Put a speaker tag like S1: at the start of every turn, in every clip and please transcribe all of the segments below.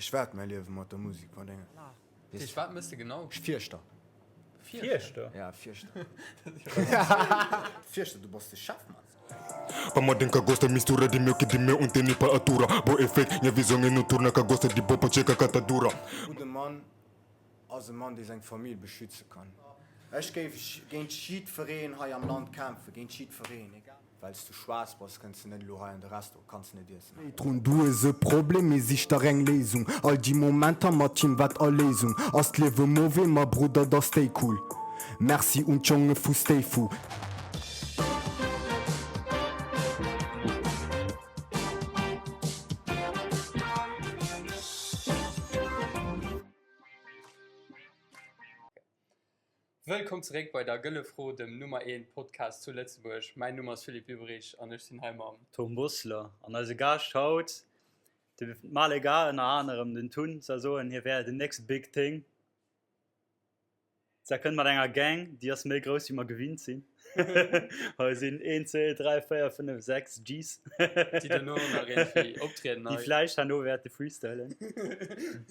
S1: Ech waert mäi Liewe mat der Musek verdéngen.
S2: Heescht, wat mëss de genau?
S1: Fierschter.
S2: Fierschter?
S1: Ja, Fierschter. Fierschter, du bass de Chef, Mann.
S3: Pamodi N ka gosta mistura di meu ki di meu un teni pa atura Bo é fake, nha vizon é noturna Ka gosta di bo pa txeka ka ta dura.
S1: Gudde Mann ass e Mann, dee seng Famill beschütze kann. Ech géif géint jiddwereen hei am Land kämpfen, géint jiddwereen, egal. Well s du schwaarz bass, kënns de net elo hei an de Resto, kanns net iessen.
S3: Drun du hues e Problem, mee sich der eng Léisung All déi Momenter mat him, wat Erléisung Ass d'Liewe mauvais, ma Brudder, da stay cool Merci un d'Jonge vu Stay Fu.
S2: Wëllkomm zeréck bei der Gëlle Fro, dem Nummer 1 Podcast zu Lëtzebuerg. Mäin Numm ass Philippe Ueberich an ech sinn hei mam.
S4: Tom Bossler an eise Gaascht haut, de Malek A, ënner anerem den Tun, ze soen, hie wär the next big thing. Ze kënnt mat enger Gang, déi ass méi grouss wéi mer gewinnt sinn. Hei sinn 1, 2, 3, 4, 5, 6 Gs.
S2: Déi dono nach iergendwéi optrieden
S4: hei. Déi vläicht herno wäerte freestylen.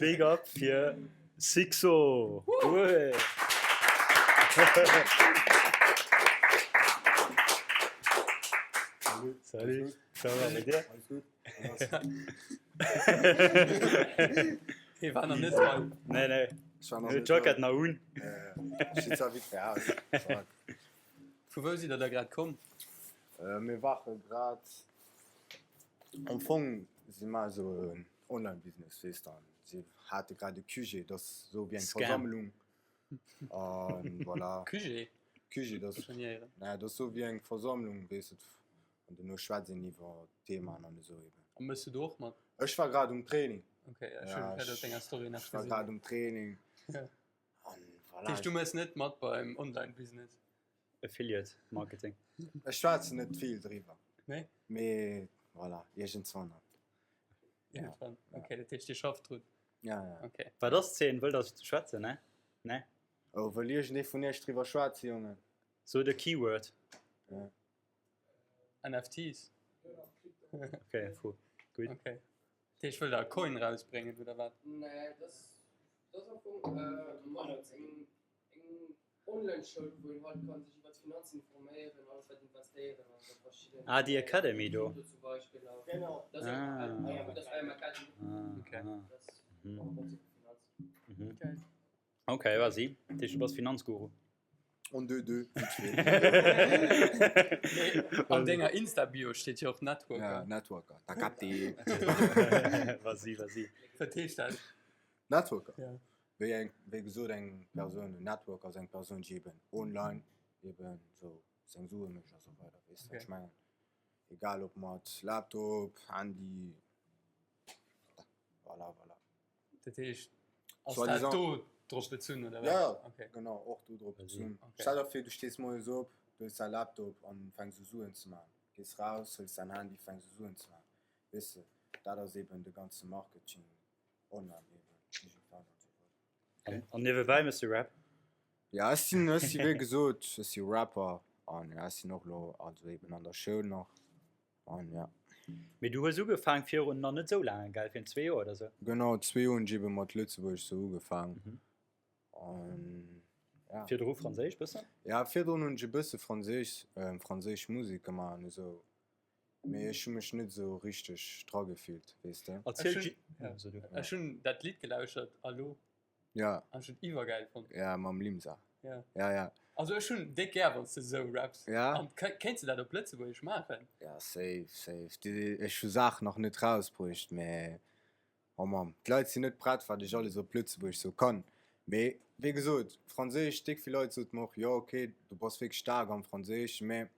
S4: Big up fir Sixo! Wouhh! Salut! Ça va bei dir?
S1: Alles gutt?
S2: Hie war nach net hei.
S4: Nee, nee.
S1: Ech war nach net
S4: Jacket nach un.
S1: Ech sinn zwar vite fait aus.
S2: Vu wou sidd der da grad komm?
S1: Mir ware grad, am Fong si mer esou en Online-Business, weess de, an si hate grad e QG, dat ass esou wéi eng Versammlung an voilà.
S2: QG?
S1: QG, dat ass, naja, dat ass esou wéi eng Versammlung, weess de, An dono schwätzt een iwwer Themaen an esou eben.
S2: A mëss du do och mat?
S1: Ech war grad um Training.
S2: Ok, ech hunn grad op denger Story nach
S1: gesinn. Ech war grad um Training.
S2: An voilà. Dat heescht, du mëss net mat beim Online-Business?
S4: Affiliate Marketing.
S1: Ech schwätzen net vill driwwer.
S2: Nee?
S1: Mee voilà, iergendzwann.
S2: Iergendwann. Ok, dat heescht, Dir schafft drun?
S1: Ja, ja.
S2: Ok.
S4: Wat ass d'Zeen? Wëllt der schwätzen, ne? Ne?
S1: Oh, wëll iergendee vun iech driwwer schwätzen, Jongen?
S4: So de Keyword.
S1: Ja.
S2: NFTs.
S4: Okay, fu. Gutt.
S2: Okay. Dat heescht, wëllt der e Coin rausbréngen oder wat?
S5: Nee, dat ass am Fong eng eng Online-Schoul, wou een halt kann sech iwwer d'Finanzen informéieren, alles wat investéieren an da verschidden.
S4: Ah, déi Academy do.
S5: Krypto zum Beispill. Genau. Dat ass eng, dat ass IM Academy.
S2: Okay.
S5: Dat ass och op Finanzen.
S2: Geil.
S4: Ok, vas-y. Dat heescht, du bass Finanzguru.
S1: En deux, deux, vite fait.
S2: Mee an denger Insta-Bio steet jo och Networker.
S1: Ja, Networker. T'as capté.
S4: Vas-y, vas-y.
S2: Wat heescht dat?
S1: Networker?
S2: Ja.
S1: Wéi eng, wéi gesot, eng Persoun, en Networker ass eng Persoun, déi eben online eben sou seng Sue mécht a sou weider, weess de, wat ech mengen? Egal ob mat Laptop, Handy, voilà, voilà.
S2: Dat heescht, ass dat do drop bezunn oder wat?
S1: Ja, okay. Genau, och do drop bezunn. Okay. Stell der vir, du stees moies op, du hues däi Laptop an fänks u Suen ze maachen. Gees raus, hëls däin Handy, fänks u Suen ze maachen. Weess de, dat ass eben de ganze Marketing online eben, digital an esou
S4: weider. An niewebäi méchs du Rap?
S1: Ja, ech sinn, ech si wéi gesot, ech si Rapper an ja, ech sinn och elo also eben an der Schoul nach. An ja.
S4: Mee du hues ugefaang virun nach net esou laang, gell? Virun zwee Joer oder sou?
S1: Genau, zwee Joer hunn ech ebe mat Lëtzebuergesch sou ugefaang. An ja.
S4: Virdru Franséisch bëssen?
S1: Ja, virdrun hunn ech e bësse Franséisch, franséisch Musek gemaach an esou. Mee ech hu mech net esou richteg dra gefillt, weess de.
S4: Erziel.
S2: Ech hunn dat Lidd gelauschert, Allo.
S1: Ja.
S2: An ech hunn iwwergäil fonnt.
S1: Ja, mam Limsa.
S2: Ja.
S1: Ja, ja.
S2: Also ech hunn déck gär, wann s de esou raps.
S1: Ja.
S2: An kéints de dat op Lëtzebuergesch maachen?
S1: Ja, safe, safe. Déi, ech hu Saachen nach net rausbruecht, mä oh Mamm, d'Leit sinn net prett, wat ech alles op Lëtzebuergesch sou kann. Mee wéi gesot, Franséisch, déck vill Leit sote mer och, jo okay, du bass wierklech staark am Franséischen, mä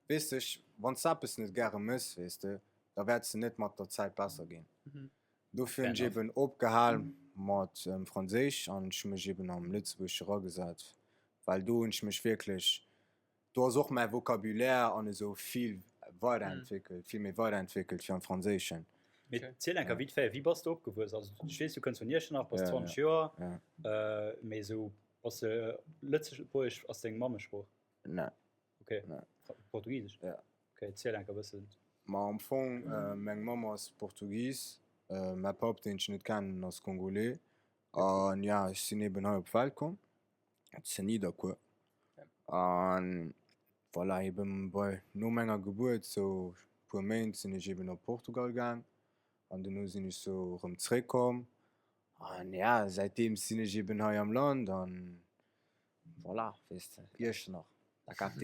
S1: weess de, ech, wann s de eppes net gäre mëss, weess de, da wäerts de net mat der Zäit besser ginn. Dofir hunn ech eben opgehal mat Franséisch an ech hu mech eben am Lëtzebuergesche eragesat, well do hunn ech mech wierklech, do ass och mäi Vocabulaire an esou vill weiderentwéckelt, vill méi weiderentwéckelt wéi am Franséischen.
S4: Mee ziel eng Kéier vite fait, wéi bass de opgewuess? Also ech weess, du kënns vun Iechternach, bass 20 Joer, mee esou bass de Lëtzebuergesch ass deng Mammesprooch?
S1: Nee.
S4: Ok, Portugisesch?
S1: Ja.
S4: Ok, ziel eng Kéier e bëssen.
S1: Ma am Fong, meng Mamm ass Portugis. Mäi Papp, deen ech net kennen, ass Congolais. An ja, ech sinn eben hei op d'Welt komm, zu Nidderkuer. An voilà, eben bei, no menger Gebuert, sou puer Méint, sinn ech eben op Portugal gaang. An dono sinn ech sou erëm zréckkomm. An ja, säitdeems sinn ech eben hei am Land an voilà, weess de, Iechternach, la KT.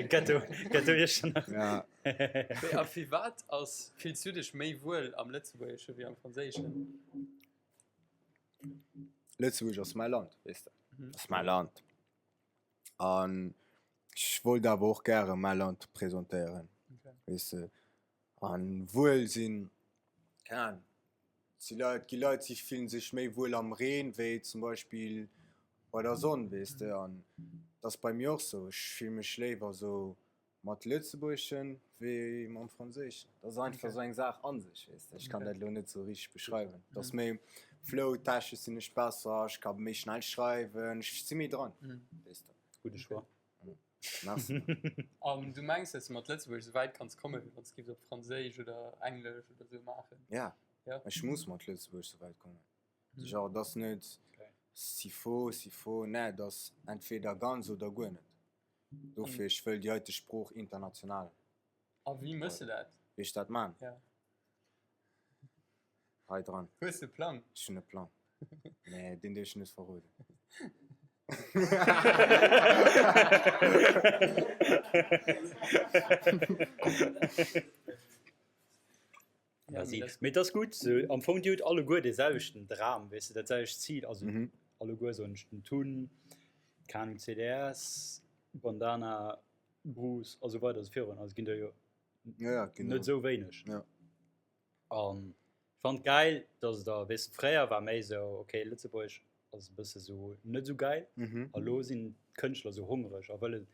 S4: Ghetto, Ghetto Iechternach.
S1: Ja.
S2: Mee a firwat ass, fills du dech méi wuel am Lëtzebuergesche wéi am Franséischen?
S1: Lëtzebuerg ass mäi Land, weess de, ass mäi Land. An ech wollt awer och gäre mäi Land presentéieren, weess de. An wuel sinn, keng Ahnung, si Leit, gi Leit, si fillen sech méi wuel am Reen wéi zum Beispill bei der Sonn, weess de. An dat ass bei mir och sou, ech fille mech léiwer sou mat Lëtzebuergeschen wéi mam Franséischen. Dat ass einfach sou eng Saach a sech, weess de. Ech kann dat elo net sou richteg beschreiwen. Dat ass méi flow-technesch sinn ech besser, ech ka méi schnell schreiwen, ech si méi dran, weess de.
S4: Gudde Choix.
S1: Merci.
S2: An du mengs, dass du mat Lëtzebuergesch esou wäit kanns kommen, wéi wann s giffs op Franséisch oder Englesch oder sou maachen?
S1: Ja,
S2: Ja.
S1: ech muss mat Lëtzebuergesch esou wäit kommen. Genre, et ass net si faux, si faux, nee, et ass entweder ganz oder guer net. Dofir, ech wëll déi heite Sprooch international.
S2: A wéi mëss de dat?
S1: Wéi ech dat man?
S2: Ja.
S1: Hei dran.
S2: Hues de e Plang?
S1: Ech hunn e Plang, mä deen dierf ech net verroden.
S2: Ja,
S4: si. Mee et ass gutt, sou am Fong, dir hutt alleguer dee selwechten Dram, weess de, dat selwecht Zil, also
S1: Mhm.
S4: alleguer soen ech, den Tun, keng Ahnung, CDS, Bandana, Bruce a sou weider a sou virun, also ginn der jo
S1: Ja, ja, genau.
S4: net sou wéineg.
S1: Ja.
S4: An ech fand gäil, dass der, weess de, fréier war méi sou, okay, Lëtzebuerg ass e bësse sou net sou gäil,
S1: Mhm.
S4: a lo sinn d'Kënschtler sou hongreg a wëllen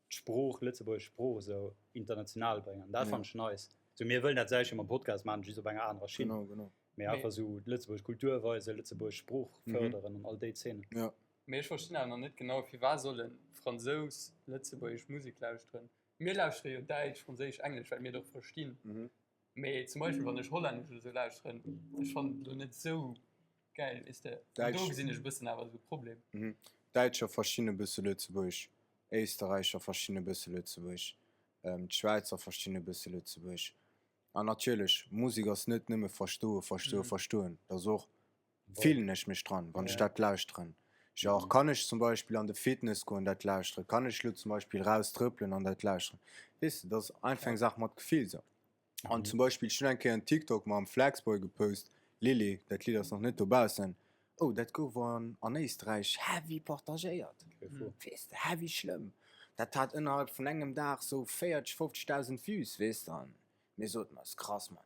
S4: d'Sprooch, lëtzebuergesch Sprooch esou international bréngen. An dat
S1: Ja.
S4: fannen ech nice. Sou mir wëllen dat selwecht jo mam Podcast maachen, just op enger anerer Schinn.
S1: Genau, genau.
S4: Mee einfach sou d'lëtzebuergesch Kultur weisen, lëtzebuergesch Sprooch
S1: Mhm.
S4: fërderen an all déi Zeenen.
S1: Ja.
S2: Mee ech verstinn awer nach net genau, firwat soll e Fransous lëtzebuergesch Musek lauschteren? Mir lauschtere jo Däitsch, Franséisch, Englesch, well mir et och verstinn.
S1: Mhm.
S2: Mee zum Beispill wann ech Hollännesch oder sou lauschteren, ech fannen et elo net sou gäil, weess de. An do
S1: Däitsch.
S2: gesinn ech e bëssen awer esou e Problem.
S1: Mhm. Däitscher verstinn e bësse Lëtzebuergesch, Éisterräicher verstinn e bësse Lëtzebuergesch, d'Schwäizer verstinn e bësse Lëtzebuergesch. An natierlech, Musek ass net nëmme verstoen, verstoen, verstoen, et ass och, fillen ech mech dran, wann ech dat lauschteren. Genre, kann ech zum Beispill an de Fitness goen, dat lauschteren? Kann ech elo zum Beispill raus trëppelen an dat lauschteren? Weess de, dat ass einfach eng Saach mat Gefill sou. An zum Beispill, ech hunn eng Kéier en TikTok mam Flexboy gepost, Lilly, dat Lidd ass nach net dobaussen. Oh, dat gouf an an Éisträich heavy partagéiert. Weess de, heavy schlëmm. Dat hat ënnerhalb vun engem Dag sou 40, 50.000 Vues, weess de. An mir soten eis, krass, Mann.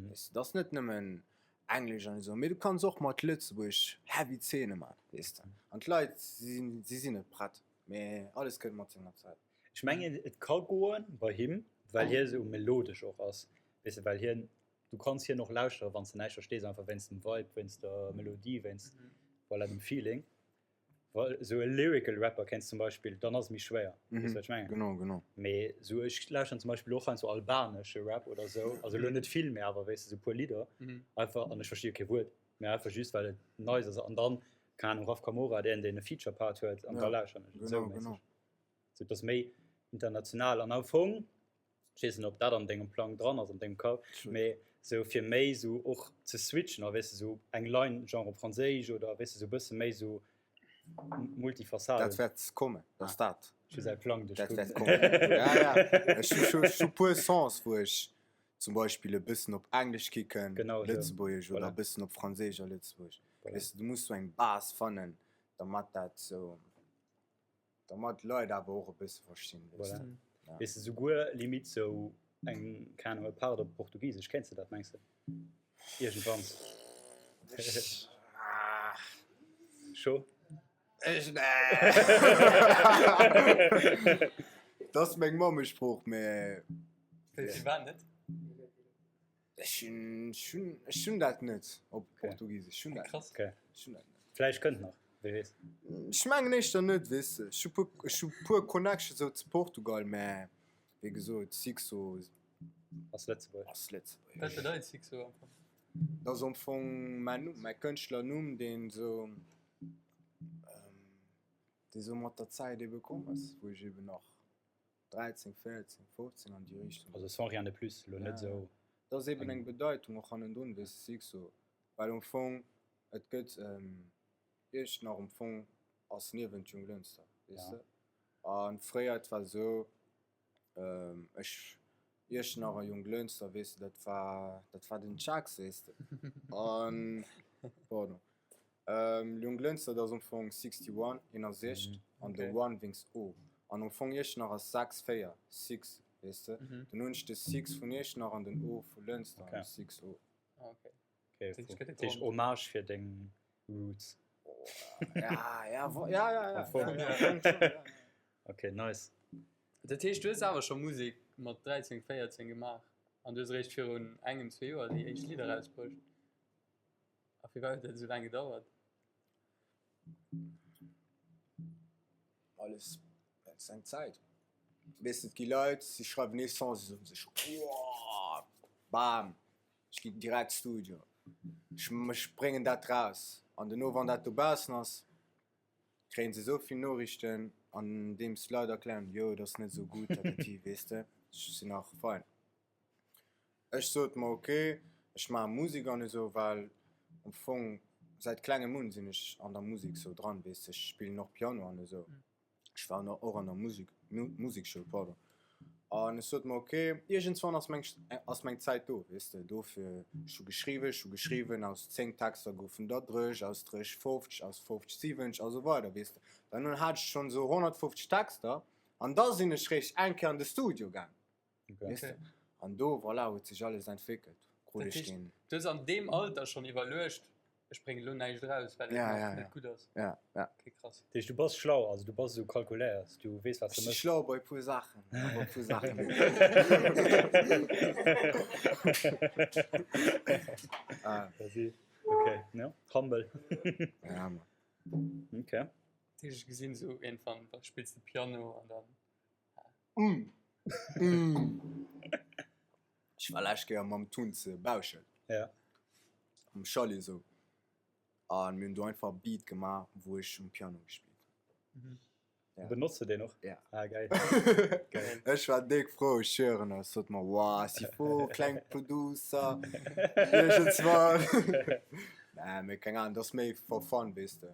S1: Weess de, dat ass net nëmmen Englesch an esou, mee du kanns och mat Lëtzebuerg heavy Zeene man, weess de. An d'Leit, si sinn, si sinn net prett, mee alles kënnt mat senger Zäit.
S4: Ech mengen, et ka goen bei him, well hie sou melodesch och ass, weess de, well hien, du kanns hien och lauschteren, wann s de näischt verstees, einfach wéinst dem Vibe, wéinst der Melodie, wéinst, voilà, dem Feeling. Well sou e Lyrical Rapper kenns zum Beispill, dann ass et méi schwéier, weess de, wat ech mengen?
S1: Genau, genau.
S4: Mee sou ech lauschteren zum Beispill och heiansdo albanesche Rap oder sou, also elo net vill, mee awer, weess de, sou e puer Lidder einfach, an ech versti jo kee Wuert, mee einfach just well et nice ass an dann, keng Ahnung, Raf Camora, deen deen e Feature Part huet, an da lauschteren ech et sou
S1: Genau, genau.
S4: méisseg. Sou et ass méi international an am Fong, ech weess net ob dat an dengem Plang dran ass, an dengem Kapp, mee sou fir méi sou och ze switchen a weess de sou eng Line genre op Franséisch oder weess de sou bësse méi sou multifaçade.
S1: Dat wäert kommen, dat ass dat.
S4: Ech hu säi Plang
S1: Dat wäert kommen. Ja, ja. Ech hu scho scho puer Songs, wou ech zum Beispill e bëssen op Englesch kicken,
S4: Genau esou.
S1: Lëtzebuergesch oder
S4: Voilà.
S1: e bëssen op Franséisch a Lëtzebuergesch.
S4: Voilà.
S1: Weess de, du muss sou eng Base fannen, dermat dat sou. Dermat d'Leit awer och e bësse verstinn, weess
S4: Voilà.
S1: de. Ja.
S4: Weess de, souguer limite sou eng, keng Ahnung, e Part op Portugisesch, kéints de dat, mengs de? Iergendwann.
S1: Ech, ah.
S4: Scho?
S1: Ech, nee. Dat ass meng Mammesprooch, mä.
S2: Firwat net?
S1: Ech hunn, ech hunn, ech hunn dat net op Portugisesch. Ech hunn dat.
S2: Krass.
S4: Okay.
S1: Ech hunn dat net.
S4: Vläicht kënnt nach, wie weess.
S1: Ech mengen éischter net, weess de. Ech hu puer, ech hu puer Connections sou zu Portugal, mä wéi gesot, Sixo
S4: Ass Lëtzebuerg.
S1: ass Lëtzebuergesch.
S2: Wat bedeit Sixo am Fong?
S1: Dat ass am Fong mäin Numm, mäi Kënschtlernumm, deen esou, dee sou mat der Zäit ebe komm ass, wou ech eben nach 13, 14, 15 an déi Richtung.
S4: Also sans rien de plus, elo net esou.
S1: Dat ass eben eng Bedeitung och hannendrun, weess de, Sixo, well am Fong et gëtt Iechternach am Fong ass niewent Junglënster, weess de, a fréier et war esou, ech Iechternach a Jonglënster, weess de, dat war dat war den Checks, weess de, an pardon. Jonglënster, dat ass am Fong 61, 61, an de One wéinst O. An am Fong Iechternach ass 6, 4, Six, weess de. Dann hunn ech de Six vun Iechternach an den O vu Lënster, an Six O.
S2: Okay.
S4: Okay, dat heescht Hommage fir deng Roots.
S1: Ja, ja, ja, ja, ja. Am Fong. Ja.
S4: Okay, nice.
S2: Dat heescht, du hues awer scho Musek mat 13, 14 gemaach an du hues eréischt virun engem, zwee Joer déi éischt Lidder erausbruecht. A firwat huet dat esou laang gedauert?
S1: Alles huet seng Zäit. Weess de, et gi Leit, si schreiwen ee Song, si soen sech, Woah, bam, ech ginn direkt Studio, ech ech bréngen dat raus. An dono, wann dat dobaussen ass, kréien se esou vill Noriichten, andeems d'Leit erklären, jo, et ass net esou gutt, tatati, weess de, ech sinn nach fein. Ech sot mer ok, ech maache Musek an esou, well am Fong säit klengem un sinn ech an der Musek sou dran, weess de, ech spillen och Piano an esou, ech war och an der Musek, Musekschoul, pardon. An ech sot mer ok, iergendswann ass meng, ass meng Zäit do, weess de, dofir, ech hu geschriwwen, ech hu geschriwwen, aus 10 Texter goufen der 30, aus 30 50, aus 50 70 a sou weider, weess de. Dann hat ech schonn esou 150 Texter an da sinn ech réischt eng Kéier an de Studio gaang.
S4: Okay.
S1: Weess de? An do, voilà, huet sech alles entwéckelt. Krut
S2: Dat
S1: ech
S2: heescht,
S1: den.
S2: du hues an deem Alter schonn iwwerluecht, ech bréngen elo näischt eraus, well et
S1: Ja,
S2: nach
S1: ja,
S2: net
S1: ja.
S2: gutt ass.
S1: Ja, ja.
S2: Okay, krass.
S4: Dat heescht, du bass schlau, also du bass esou kalkuléiers, du weess, wat s
S1: Ech
S4: de
S1: si
S4: méchs.
S1: schlau bei e puer Saachen, awer e puer Saachen net. Ah.
S4: Okay, ja, humble.
S1: Ja, Mann.
S4: Okay.
S2: Dat heescht, ech gesinn esou iergendwann, da spills de Piano an dann.
S1: Mm. Mm. Ech war lescht Kéier mam Tun ze Bauschelt.
S4: Ja.
S1: Am Chalet sou. An mir hunn do einfach e Beat gemaach, wou ech um Piano gespillt hunn.
S2: Mhm.
S1: Ja.
S4: Benotz de deen och?
S1: Ja.
S4: Ah, geil. Geil.
S1: Ech war déck frou, ech schwören. Ech sot mer, wow, Sifo, kleng Producer. Iergendswann. Nee, mee keng Ahnung, dat ass méi for fun, weess de.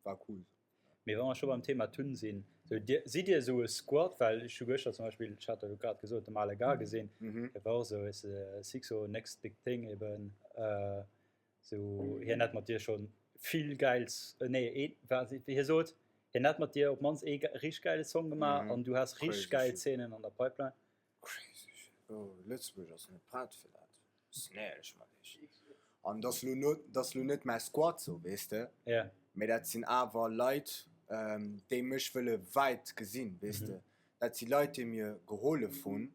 S1: War cool.
S4: Mee wa mer scho beim Thema Tun sinn, sou dir, sidd Dir esou e Squad? Well ech hu gëschter zum Beispill, ech hat der jo grad gesot, de Malaga gesinn, dee war och esou, weess de, Sixo, next big thing eben, sou hien hätt mat dir scho vill gäil, nee ee, war wéi hie sot, hien hätt mat dir op d'mannst ee richteg gäile Song gemaach an du häss richteg gäil Zeenen an der Pipeline.
S1: Crazy shit, oh Lëtzebuerg ass net prett fir dat, sinn éierlech mat iech. An dat ass lo net, dat ass lo net mäi Squad sou, weess de, mee dat sinn awer Leit, déi mech wëlle wäit gesinn, weess de. Dat si Leit, déi mir gehollef hunn,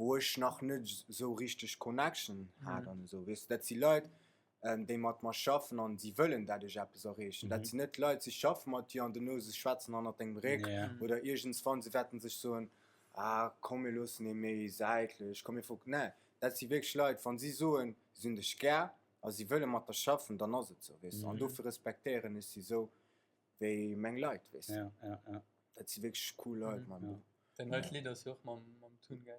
S1: wou ech nach net esou richteg Connection hat an esou, weess de. Dat si Leit, déi mat mer schaffen an si wëllen dat ech eppes erreechen. Dat sinn net Leit, si schaffe mat dir an dono se schwätzen hannert dengem Réck oder iergendswann se wäerten sech soen, ah komm mir loossen e méi säitlech, komm mir fok. Nee, dat si wierklech Leit, wann si soen, si hunn dech gär a si wëlle mat der schaffen, dann ass et sou, weess de. An dofir respektéieren ech si sou wéi meng Leit, weess de. Dat si wierklech cool Leit, Mann.
S2: Däin neit Lidd ass jo och mam Tun, gell?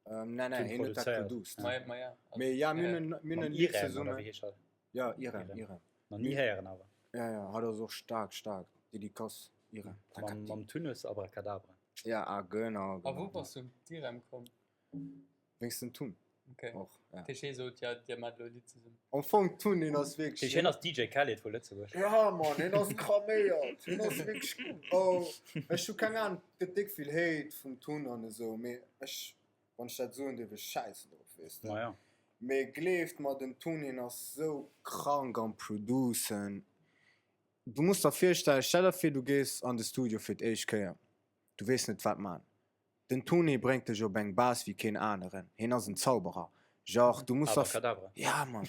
S1: Ähm, nein, nein,
S4: Tun
S1: hien huet dat
S4: produzéiert.
S1: produced.
S2: Ma, ma ja. Also,
S1: Mee ja, mir
S2: ja.
S1: hunn en, mir hunn
S4: Mam
S1: en Lidd
S4: Irem, oder
S1: zesummen.
S4: wéi heescht dat?
S1: Ja, Irem,
S4: Irem.
S1: Irem.
S4: Nach ni héieren awer.
S1: Ja, ja, hat ass och stark, stark. Dedicace, Irem.
S4: Mam, mam Tunes Abracadabra.
S1: Ja, ah, genau,
S2: A wou
S1: genau.
S2: bass du op d'Irem komm?
S1: Wéinst dem Tun.
S2: Okay.
S1: Och, ja.
S2: Dat heescht, hie sot, ja, dir maacht elo e Lidd zesummen.
S1: Am Fong, Tun, hien ass wierklech.
S4: Heescht, hien ass DJ Khaled vu Lëtzebuerg.
S1: Ja, Mann, hien ass kraméiert. Hien ass wierklech, oh, ech hu keng Ahnung, et gëtt déck vill Hate vum Tun an esou, mee ech, wann ech dat soen dierf, ech schäissen drop, weess de.
S4: Ma ja.
S1: Mee gleeft mer, den Tun, hien ass sou krank am Producen. Du muss der virstellen, stell der vir, du gees an de Studio fir d'éischt Kéier, du weess net, wat man. Den Tony bréngt dech op eng Base wéi keen aneren. Hien ass en Zauberer. Genre, du muss der.
S4: Abracadabra.
S1: Ja, Mann.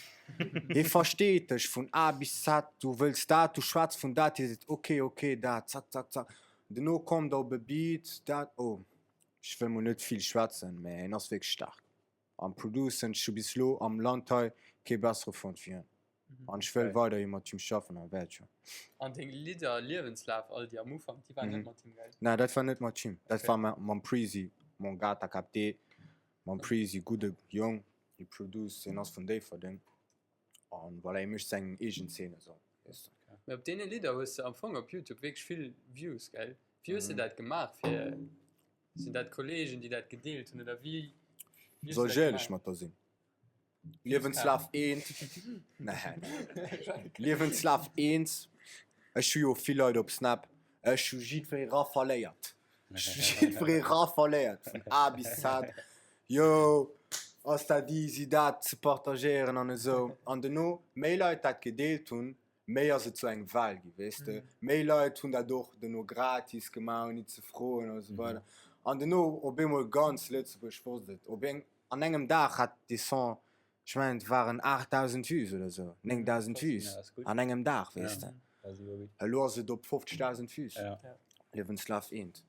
S1: Hie versteet dech vun A bis Z. Du wëlls dat, du schwätz vun dat, hie seet, ok, ok, dat, zack, zack, zack. Dono kommt der op e Beat, dat, oh, ech wëll mol net vill schwätzen, mä hien ass wierklech staark am Producen. Ech hu bis elo am Land hei. Kee bessere fonnt wéi hien. An ech wëll weiderhi mat him schaffen a wäert jo.
S2: An deng Lidder Liewenslaf, all déi am Ufank, déi waren net mat him, gell?
S1: Nee, dat war net mat him. Dat war mam Preezy, mon gars, t'as capté. Mam Preezy, gudde Jong, hie produced, hien ass vun Déifferdeng. An voilà, hie mécht seng eegen Zeen esou, weess de.
S2: Mee op deene Lidder hues de am Fong op Youtube wierklech vill Views, gell? Wéi hues de dat gemaach fir, sinn dat Kollegen, déi dat gedeelt hunn oder wéi,
S1: wéi hues de
S2: dat
S1: Soll ech éierlech
S2: gemaach?
S1: mat der sinn? Liewenslaf 1 Liewenslaf 1 Ech hu jo vill Leit op Snap. Ech hu jiddweree raffaléiert. Ech hu jiddweree raffaléiert vun A bis Z. Yo, ass dat easy dat ze partagéieren an esou. An dono, méi Leit dat gedeelt hunn, méi ass et zu engem Well gi, weess de. Méi Leit hunn dat och dono gratis gemaach ouni ze froen a sou weider. An dono op eemol ganz Lëtzebuerg wosst et. Op eng An engem Dag hat dee Song, ech mengen et waren 8.000 Vues oder esou, 9.000 Vues an engem Dag, weess de. Elo ass et op 50.000 Vues, Liewenslaf eent.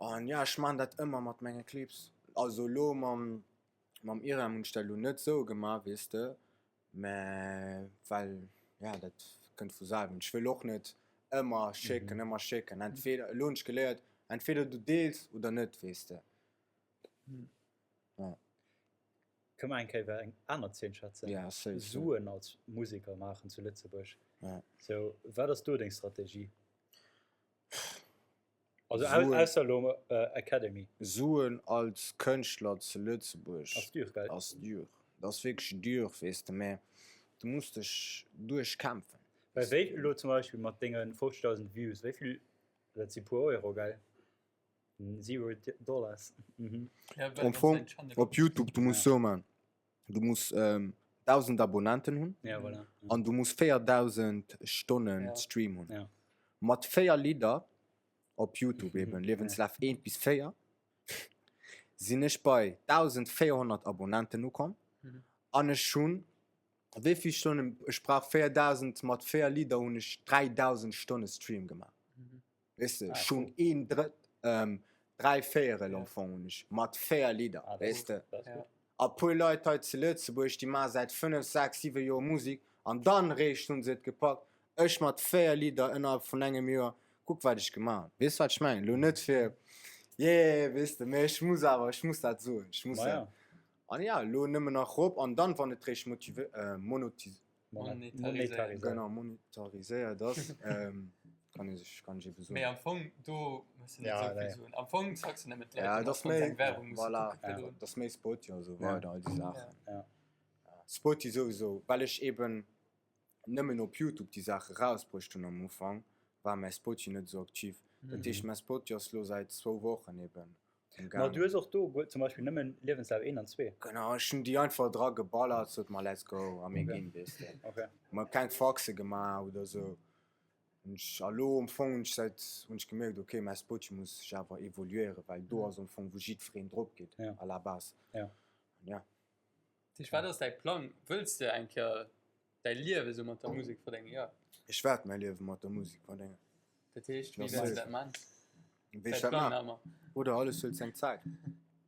S1: An jo, ech man dat ëmmer mat menge Clips. Also elo mam, mam Irem hunn ech dat elo net esou gemaach, weess de, mä well, ja, dat kënnt vu selwen. Ech wëll och net ëmmer schécken, ëmmer schécken. Entweder, elo hunn ech geléiert, entweder du deels oder net, weess de.
S4: Ja. Kënne mer eng Kéier iwwer eng aner Zeen schwätzen?
S1: Ja, safe.
S4: Suen als Museker maachen zu Lëtzebuerg.
S1: Ja.
S4: So, wat ass do deng Strategie? Also au, ausser elo äh, Academy.
S1: Suen als Kënschtler zu Lëtzebuerg
S4: Ass dur, gell?
S1: Ass dur. Dat ass wierklech dur, weess de, mä du muss dech duerchkämpfen.
S4: Well wéi elo zum Beispill mat denge 50.000 Views, wéi vill, dat si puer Euro, gell? Zero Dollars. Mhm.
S2: Ja,
S1: Am Fong, op YouTube, du muss so man. Du muss ähm, 1000 Abonnenten hunn.
S4: Ja, voilà.
S1: An du muss 4000 Stonnen ja. Stream hunn.
S4: Ja.
S1: Mat 4 Lieder op YouTube mhm. eben, Lebenslauf 1 bis 4, sinn ech bei 1400 Abonnenten ukomm.
S2: Mhm.
S1: An ech hunn wéi vill Stonnen ech brauch 4000 mat 4 Lieder hunn ech 3000 Stonne Stream gemaach.
S2: Mhm.
S1: Weess de,
S4: Ah,
S1: ech hunn
S4: cool.
S1: een Drëtt, ähm, 3 Véierel am Fong hunn ech, mat 4 Lidder,
S4: Ah, dat
S1: weess
S4: ass
S1: de.
S4: dat ass
S2: Ja.
S4: gutt.
S1: A puer Leit hei zu Lëtzebuerg, déi maache säit 5, 6, 7 Joer Musek an dann réischt hu se et gepackt. Ech mat 4 Lidder ënnerhalb vun engem Joer, kuck wat ech gemaach hunn. Weess wat ech mengen? Elo net fir, yeah, weess de, mee ech muss awer, ech muss dat soen, ech muss
S4: Ma
S1: dat.
S4: ja.
S1: An ja, elo nëmmen nach rop an dann, wann et réischt motive-, äh, monotis-,
S2: Monetariséiert.
S1: Genau, monetariséiert ass, ähm, kann ee sech, kann ech ebe soen.
S2: Mee am Fong, do muss de net
S4: Ja,
S2: esou vill
S4: nee.
S2: soen. Am Fong zacks de nëmmen d'Leit,
S1: Ja,
S2: déi
S1: dat ass
S2: mat
S1: méi,
S2: eng Werbung musse
S1: voilà,
S2: kucke virdrun.
S1: dat ass méi Spotify a sou
S4: Ja.
S1: weider, all déi Saachen.
S4: Ja.
S1: Spotify souwisou, well ech eben nëmmen op YouTube déi Saache rausbruecht hunn am Ufank, war mäi Spotify net esou aktiv. Dat heescht, mäi Spotify ass lo säit zwou Wochen eben
S4: Ma du hues och do guer zum Beispill nëmmen Liewenslaf 1 an 2.
S1: Genau, ech hunn déi einfach dra geballert, sot mer let's go a mir ginn, weess de.
S4: Okay.
S1: Mer keng Faxe gemaach oder sou. Hunn ech, a lo am Fong hunn ech säit, hunn ech gemierkt, okay, mäi Spotify muss sech awer evoluéieren, well do ass am Fong wou jiddwereen drop geet
S4: Ja.
S1: à la base.
S4: Ja.
S1: An ja.
S2: Dat heescht, wat ass däi Plang? Wëlls de eng Kéier däi Liewe sou mat der Musek verdéngen? Jo.
S1: Ech wäert mäi Liewe mat der Musek verdéngen.
S2: Dat heescht, wéi wäerts de dat man?
S1: Wéi ech dat man? Bruder, alles huet seng Zäit,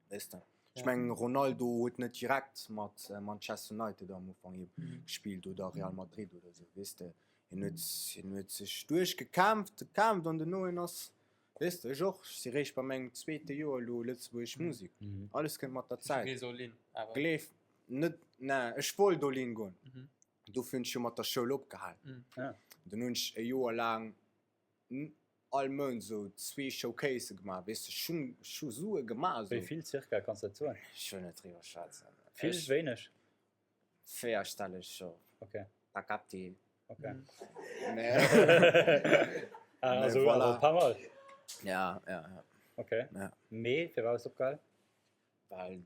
S1: weess de. Ech mengen, Ronaldo huet net direkt mat Manchester United am Ufank gespillt oder Real Madrid oder sou, weess de. Hien huet, hien huet sech duerchgekämpft, gekämpft an duerno hien ass, weess de, ech och, ech si réischt bei mengem zweete Joer elo lëtzebuergesch Musek. Alles kënnt mat der Zäit. Gleef net, ne, ech wollt all in goen. Dofir hunn ech jo mat der Schoul opgehal. Dunn hunn ech e Joer laang all Mount esou zwee Showcasë gemaach, weess de, ech hunn, ech hu Sue gemaach
S4: Wéi
S1: esou.
S4: vill circa, kanns de dat soen?
S1: Ech wëll net driwwer schwätzen.
S4: Vill,
S1: Ech,
S4: wéineg?
S1: véierstelleg jo.
S4: Okay.
S1: T'as capté.
S4: Okay.
S1: Mee,
S4: Ah,
S1: mee
S4: also, also
S1: voilà.
S4: pas mal.
S1: Ja, ja, ja.
S4: Okay.
S1: Ja.
S4: Mee, firwat hues de opgehal?
S1: Well,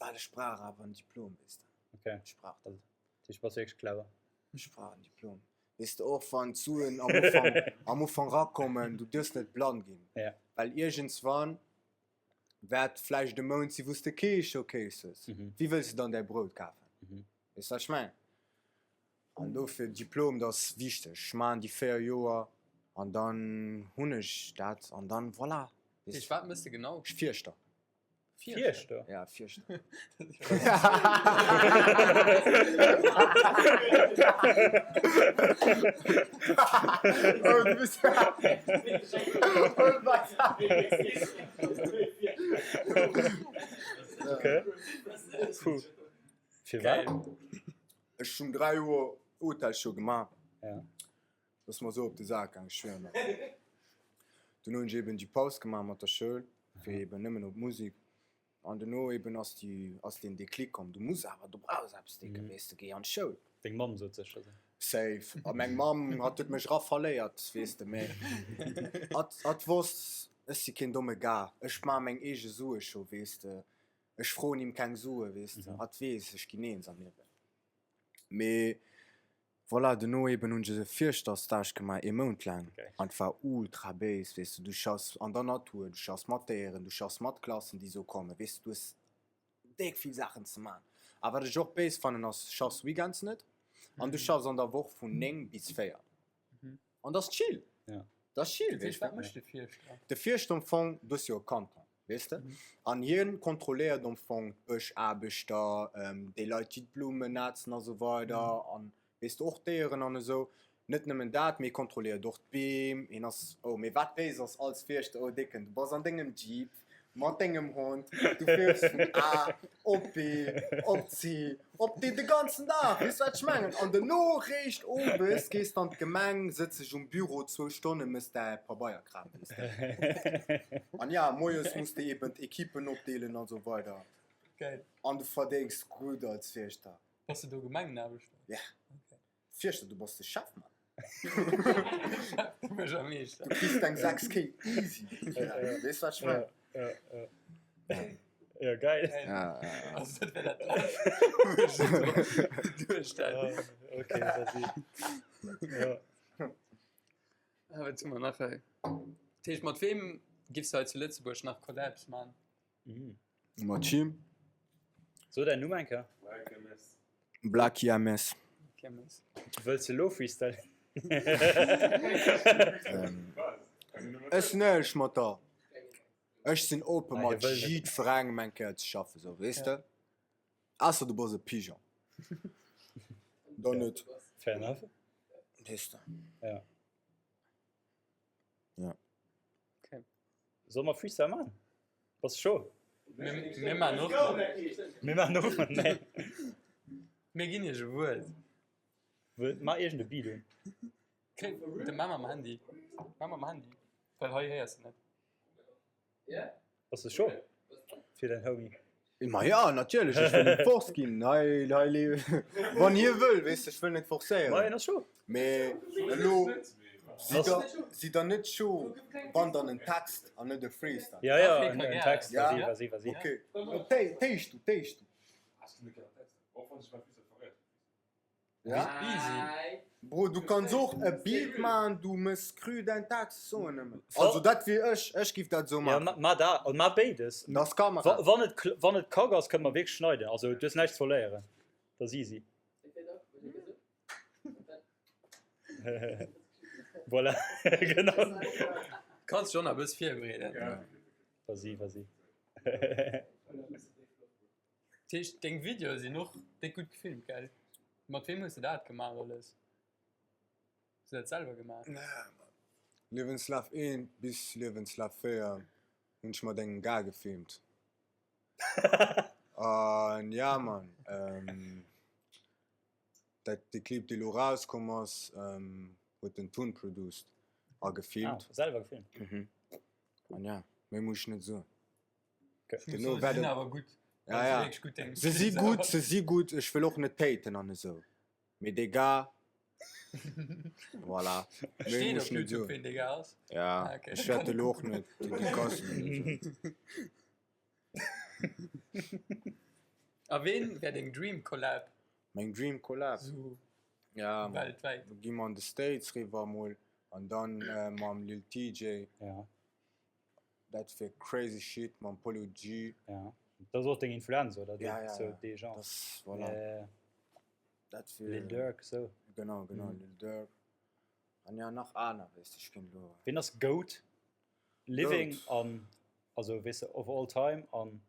S1: well ech brauch awer en Diplom, weess de.
S4: Okay.
S1: Ech brauch dat.
S4: Dat heescht, bass wierklech clever.
S1: Ech brauch en Diplom. Weess de, och wann d'Suen am Ufank, am Ufank rakommen, du duerfs net blann ginn.
S4: Ja.
S1: Well iergendswann wäert vläicht e Mount sinn, wou s de kee Showcase hues.
S4: Mhm.
S1: Wéi wëlls de dann däi Brout kafen?
S4: Mhm.
S1: Weess de, wat ech mengen? An dofir, Diplom, dat ass wichteg. Ech maachen déi 4 Joer an dann hunn ech dat an dann, voilà.
S2: Dat heescht, wat mëss de genau?
S1: Ech Fierschter.
S4: Fierschter?
S1: Ja, Fierschter. Oh, du bist.
S4: Okay. Puh. Firwat?
S1: Ech hunn 3 Joer Hotelschoul gemaach.
S4: Ja.
S1: Dat ass mer esou op de Sak gaang, ech schwéier mer. Dunn hunn ech eben déi Paus gemaach mat der Schoul, fir eben nëmmen op d'Musek. An dono eben ass déi, ass deen Déclic komm, du muss awer, du brauchs eppes, Décke, weess de, géi an d'Schoul.
S4: Deng Mamm sot sécher esou.
S1: Safe. A meng Mamm, hatt huet mech raffaléiert, weess de, mä hatt, hatt wosst, ech si keen domme Gars, ech maache meng eege Sue scho, weess de, ech froen him keng Sue, weess de, hatt weess, ech ginn eens am Liewen. Mee Voilà, dono eben hunn ech e Fierschterstage gemaach, ee Mount laang, an et war ultra béis, weess de, du schaffs an der Natur, du schaffs mat Déieren, du schaffs mat Klassen, déi sou kommen, weess de, du hues déck vill Saachen ze man. A wat ech och béis fannen ass, du schaffs weekends net an du schaffs an der Woch vun 9 bis 4 an dat ass chill, dat ass chill, weess de.
S2: Wat mécht de Fierschter?
S1: De Fierschter am Fong, du hues jo e Kanton, weess de, an hien kontrolléiert am Fong d'Bëschaarbechter, déi Leit déi d'Blummen nätzen a sou weider an weess de och d'Déieren an esou. Net nëmmen dat, mee kontrolléiert och d'Beem, hien ass, oh mee wat béis ass als Fierschter, oh Décken, du bass an dengem Jeep mat dengem Hond, du fiers vun A op B op C op D de ganzen Dag, weess wat ech mengen? An dono réischt owes gees de an d'Gemeng, sëtz dech um Büro zwou Stonne, mëss däi Pabeierkram, weess de. An ja, moies muss de eben d'Equippen opdeelen an esou weider.
S2: Geil.
S1: An du verdéngs gutt als Fierschter.
S2: Bass de do Gemengenaarbechter?
S1: Ja. Fierschter, du bass de Chef, Mann.
S2: De Buergermeeschter.
S1: Du kriss deng 6 K easy. Weess wat ech mengen?
S4: Ja, ja, ja. Ja, geil.
S1: Ja, ja, ja.
S2: Also dat wär dat Lescht, wou ech esou duerch hätt.
S4: Ah, okay, vas-y. Ja.
S2: Ah, wat hu mer nach hei? Dat heescht, mat weem giffs de hei zu Lëtzebuerg nach Collabs man?
S4: Mhm.
S1: Mat Jim.
S4: So däin Numm eng Kéier.
S1: Blacky MS.
S2: MS.
S4: Wëlls de elo freestylen?
S1: Ech sinn éierlech mat der. Ech sinn open
S4: Ah,
S1: mat
S4: hie wëll net.
S1: jiddwerengem eng Kéier ze schaffen, sou, weess de? Ausser du bass e Pigeon. Dann net.
S4: Fair enough.
S1: Weess de.
S4: Ja.
S1: Ja.
S2: Okay.
S4: Soll mer Freestyle man? Bass scho?
S2: Mir, mir man och.
S4: Mir man och. Nee.
S2: Mir ginn iech e Wuert.
S4: Wëll, ma iergend e Beat un.
S2: Kréi, de ma mam Handy. Ma mam Handy. Well hei héiers de net.
S4: Bass de scho fir däin Homie?
S1: Ma ja, natierlech, ech wëll net force ginn. Hei, hei, le- wann hie wëll, weess de, ech wëll net
S4: Ma
S1: forcéieren.
S4: hien ass scho.
S1: Mee elo sidd der, sidd der net scho, wann dann en Text an net e Freestyle.
S4: Ja, ja,
S2: Dach,
S4: en,
S2: mir
S4: en
S2: ka
S4: Text.
S1: gär.
S4: Vas-y, vas-y, vas-y.
S1: Okay. Téischt du, téischt du. Ja?
S2: Easy.
S1: Bro, du kanns och e Beat maachen, du mëss cru däin Text, soen nëmmen. Also dat wier ech, ech giff dat esou
S4: Ja,
S1: maachen.
S4: ma, ma da, also ma béides.
S1: Dass Kamera.
S4: Wa, wann et, wann et kack ass, kënne mer wierklech schneiden. Also du hues näischt ze verléieren. Dat ass easy. Voilà, genau.
S2: Kanns schon e bëss virbereeden.
S4: Vas-y, vas-y.
S2: Dat heescht deng Videoe sinn och déck gutt gefilmt, gell? Mat weem hues de dat gemaach alles? Hues de dat selwer gemaach?
S1: Liewenslaf 1 bis Liewenslaf 4 hunn ech mat engem Gars gefilmt. An ja Mann, dat de Clip dee lo rauskomm ass, huet den Tun produced a gefilmt.
S4: Ah, selwer gefilmt?
S1: Mhm. An ja, méi muss ech net soen.
S2: Se sinn awer gutt.
S1: Ja, ja. Se si gutt, se si gutt. Ech wëll och net haten an esou. Mee dee Gars, voilà. Méi
S2: Steet
S1: muss
S2: op
S1: ech net
S2: YouTube,
S1: soen.
S2: ween dee Gars ass?
S1: Ja,
S2: Ah, okay.
S1: ech wäert elo och net dédicacen oder esou.
S2: A ween wär deng Dream Collab?
S1: Meng Dream Collab?
S2: Sou
S1: Ja,
S2: weltwäit.
S1: do gi mer an de States riwwer mol an dann mam Lil Tjay.
S4: Ja.
S1: Dat wier crazy shit mam Polo G.
S4: Ja. Dat ass och deng Influenz, oder?
S1: Ja, ja,
S4: So,
S1: ja.
S4: dee Genre.
S1: Das, voilà.
S4: Ja, ja.
S1: Dat wier.
S4: Lil Durk, sou.
S1: Genau, genau,
S4: Mhm.
S1: Lil Durk. An ja, nach aner, weess de, ech kéint elo.
S4: Wien ass Goat? Living
S1: Goat.
S4: an, also weess de, of all time an.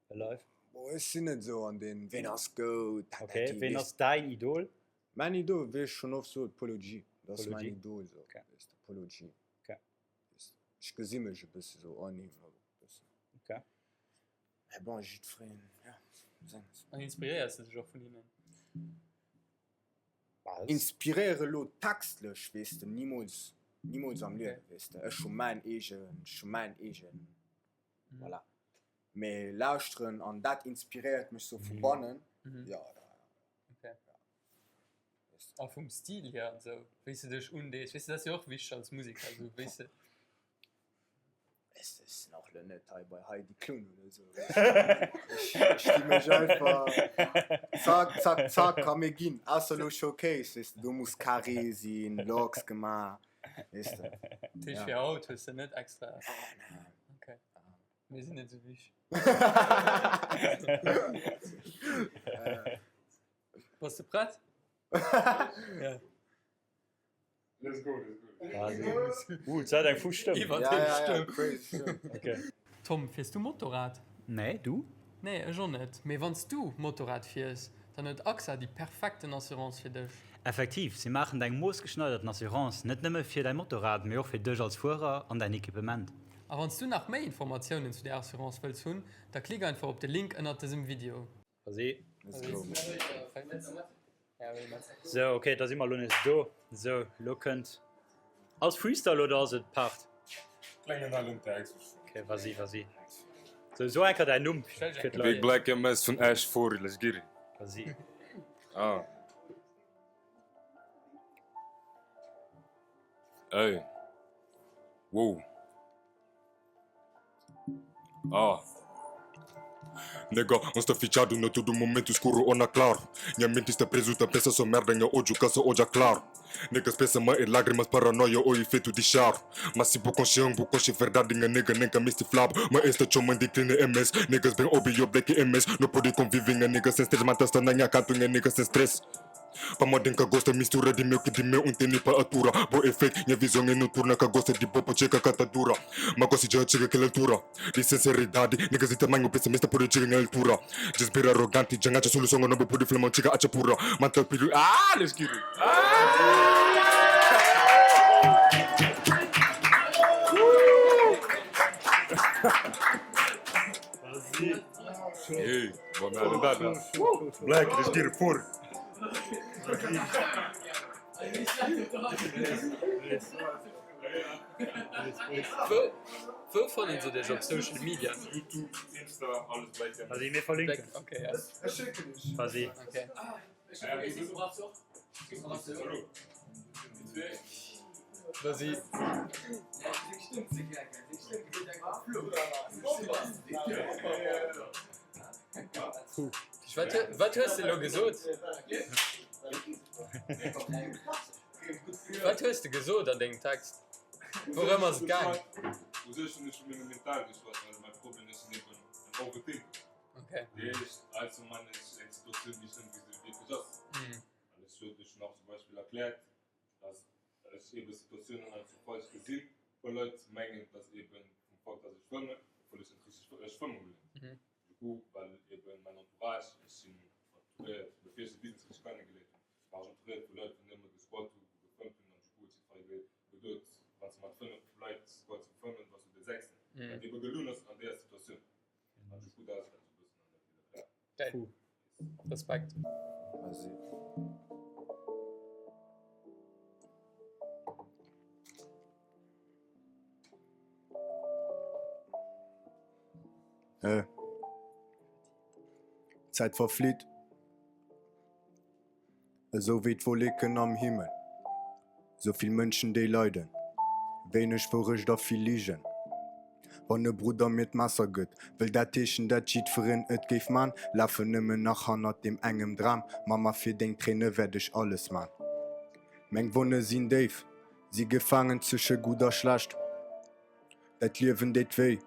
S4: Alive?
S1: Boah, ech sinn net esou an den ween ass goat, dat,
S4: Ok,
S1: dat, déi,
S4: ween
S1: weess
S4: ass däin Idol?
S1: Mäin Idol, wéi ech schonn oft sot, Polo G. Dat ass
S4: Polo
S1: mäin
S4: G.
S1: Idol esou,
S4: Ok.
S1: weess de, Polo G.
S4: Ok.
S1: Weess de, ech gesi mech e bësse sou an him, e bëssen.
S4: Ok.
S1: Mä bon, jiddwereen, ja, senges.
S2: An inspiréiers de dech och vun hinnen?
S1: Inspiréiere lo textlech, weess de, nimools, nimools am Liewen, weess de. Ech hu mäin eegen, ech hu mäin eegen, voilà. Mee lauschteren an dat inspiréiert mech sou vu bannen, jo, ja, ja.
S2: Okay. A vum Stil hier an sou, wéi s de dech undees, weess de, dat ass jo och wichteg als Museker, sou wéi s de.
S1: Ech sinn och lo net hei bei Heidi Klum oder sou. Ech gi mech einfach zack, zack, zack a mir ginn. Ausser lo Showcase, weess de, do muss carré sinn, Locks gemaach, weess de.
S2: Dat heescht fir haut hues de net extra?
S1: Nee, nee.
S2: Okay. Mir sinn net sou wichteg. Bass de prett? Ja.
S6: Let's go, let's go.
S4: Uh, et hat eng fou Stëmm.
S2: Iwwer
S1: Ja,
S2: deng
S1: ja, ja,
S2: Stëmm.
S1: crazy Stëmm.
S4: Okay.
S2: Tom, fiers du Motorrad?
S4: Nee, du?
S2: Nee, ech och net. Mee wann s du Motorrad fiers, dann huet AXA déi perfekten Assurance fir dech.
S4: Effektiv, si maachen der eng moossgeschneiderten Assurance, net nëmme fir däi Motorrad, mee och fir dech als Fuerer an däin Equipement.
S2: A wann s du nach méi Informatiounen zu där Assurance wëlls hunn, da klick einfach op de Link ënnert dësem Video.
S4: Vas-y. Sou, ok, da si mer elo nees do. Sou, elo kënnt. Ass Freestyle oder ass et Part?
S6: Klengen halen Text.
S4: Ok, vas-y, vas-y. Sou, so enker däin Numm fir
S6: Big
S4: d'Leit.
S6: Black MS vun Esch 40, let's get it.
S4: Vas-y.
S6: Ah. Ey. Wow. Ah. Nigga, um sta fitxado na tudo momento escuro ou na claro. Nha mente sta preso, ta pensa só merda, nha odju ka sa odja claro. Niggas pensa ma é lágrimas, paranoia ou efeito de charo. Mas se bu konxe um, bu konxe verdade, nha nigga nem ka meste flabo. Ma es ta txoman de clean MS. Niggas bem obi yo black MS. No pode convive, nha nigga sem stress, mata sta na nha canto, nha nigga sem stress. Pamodi N ka gosta mistura di meu ki di meu N tene pa atura Bo é fake, nha vizon é noturna Ka gosta di bo pa txeka ka ta dura Ma gosi dja txiga kel altura Di sinseridadi, niggas di tamanhu pesimista pode txiga nha altura Dja-s bira aroganti, dja N atxa soluson Ô no bu pode fla ma N txiga atxa pura Ma N ta pidi, ah, let's get it Hey, bon, Black, let's get it, 40.
S2: Wou fannen se dech op Social Media?
S6: Youtube, Insta, alles Black MS.
S4: Vas-y, mir verlinken.
S2: Ok, ja.
S4: Vas-y.
S2: Ok. Vas-y. Wat hues de elo gesot? Wat hues de gesot an dengem Text? Wourëm ass et gaang?
S6: U sech hunn ech vu mengem Mental geschwat, well mäi Problem ech sinn eben en Overthinker.
S2: Okay.
S6: Dat heescht, also man ech eng Situatioun, déi ech net wéi se wierklech ass. An ech huet ech nach zum Beispill erkläert, dass ech eben Situatiounen einfach falsch gesinn, puer Leit mengen, dass eben vum Fakt, dass ech fëmmen, obwuel ech net richteg, ech fëmme geléiert hunn, du coup, well eben mäin Entourage, ech sinn entouréiert, bevir ech de Business richteg kennegeléiert hunn, war ech entouréiert vu Leit, wou nëmme gesquat hunn, wou gefëmmt hunn, an du coup huet jiddweree geduet, wann s de mat 5 Leit squats wou fëmmen, bass du de sechsten, wat eben gelunn ass an deeër Situatioun. An du coup, dat ass dat esou e bëssen an der Villa.
S2: Geil. Respekt.
S1: Vas-y. Äh. D'Zäit verflitt. Esou wéi d'Wolleken am Himmel. Sou vill Mënschen déi leiden. Wéineg Wourecht a vill Ligen. Wann e Brudder mir d'Messer gëtt, wëll dat heeschen dat jiddferen et géif man. Lafen nëmmen nach hannert deem engem Dram. Mamma fir deng Tréine wäert ech alles man. Meng Wonne sinn déif, si gefaangen zwësche gutt a schlecht. Dat Liewen deet wéi,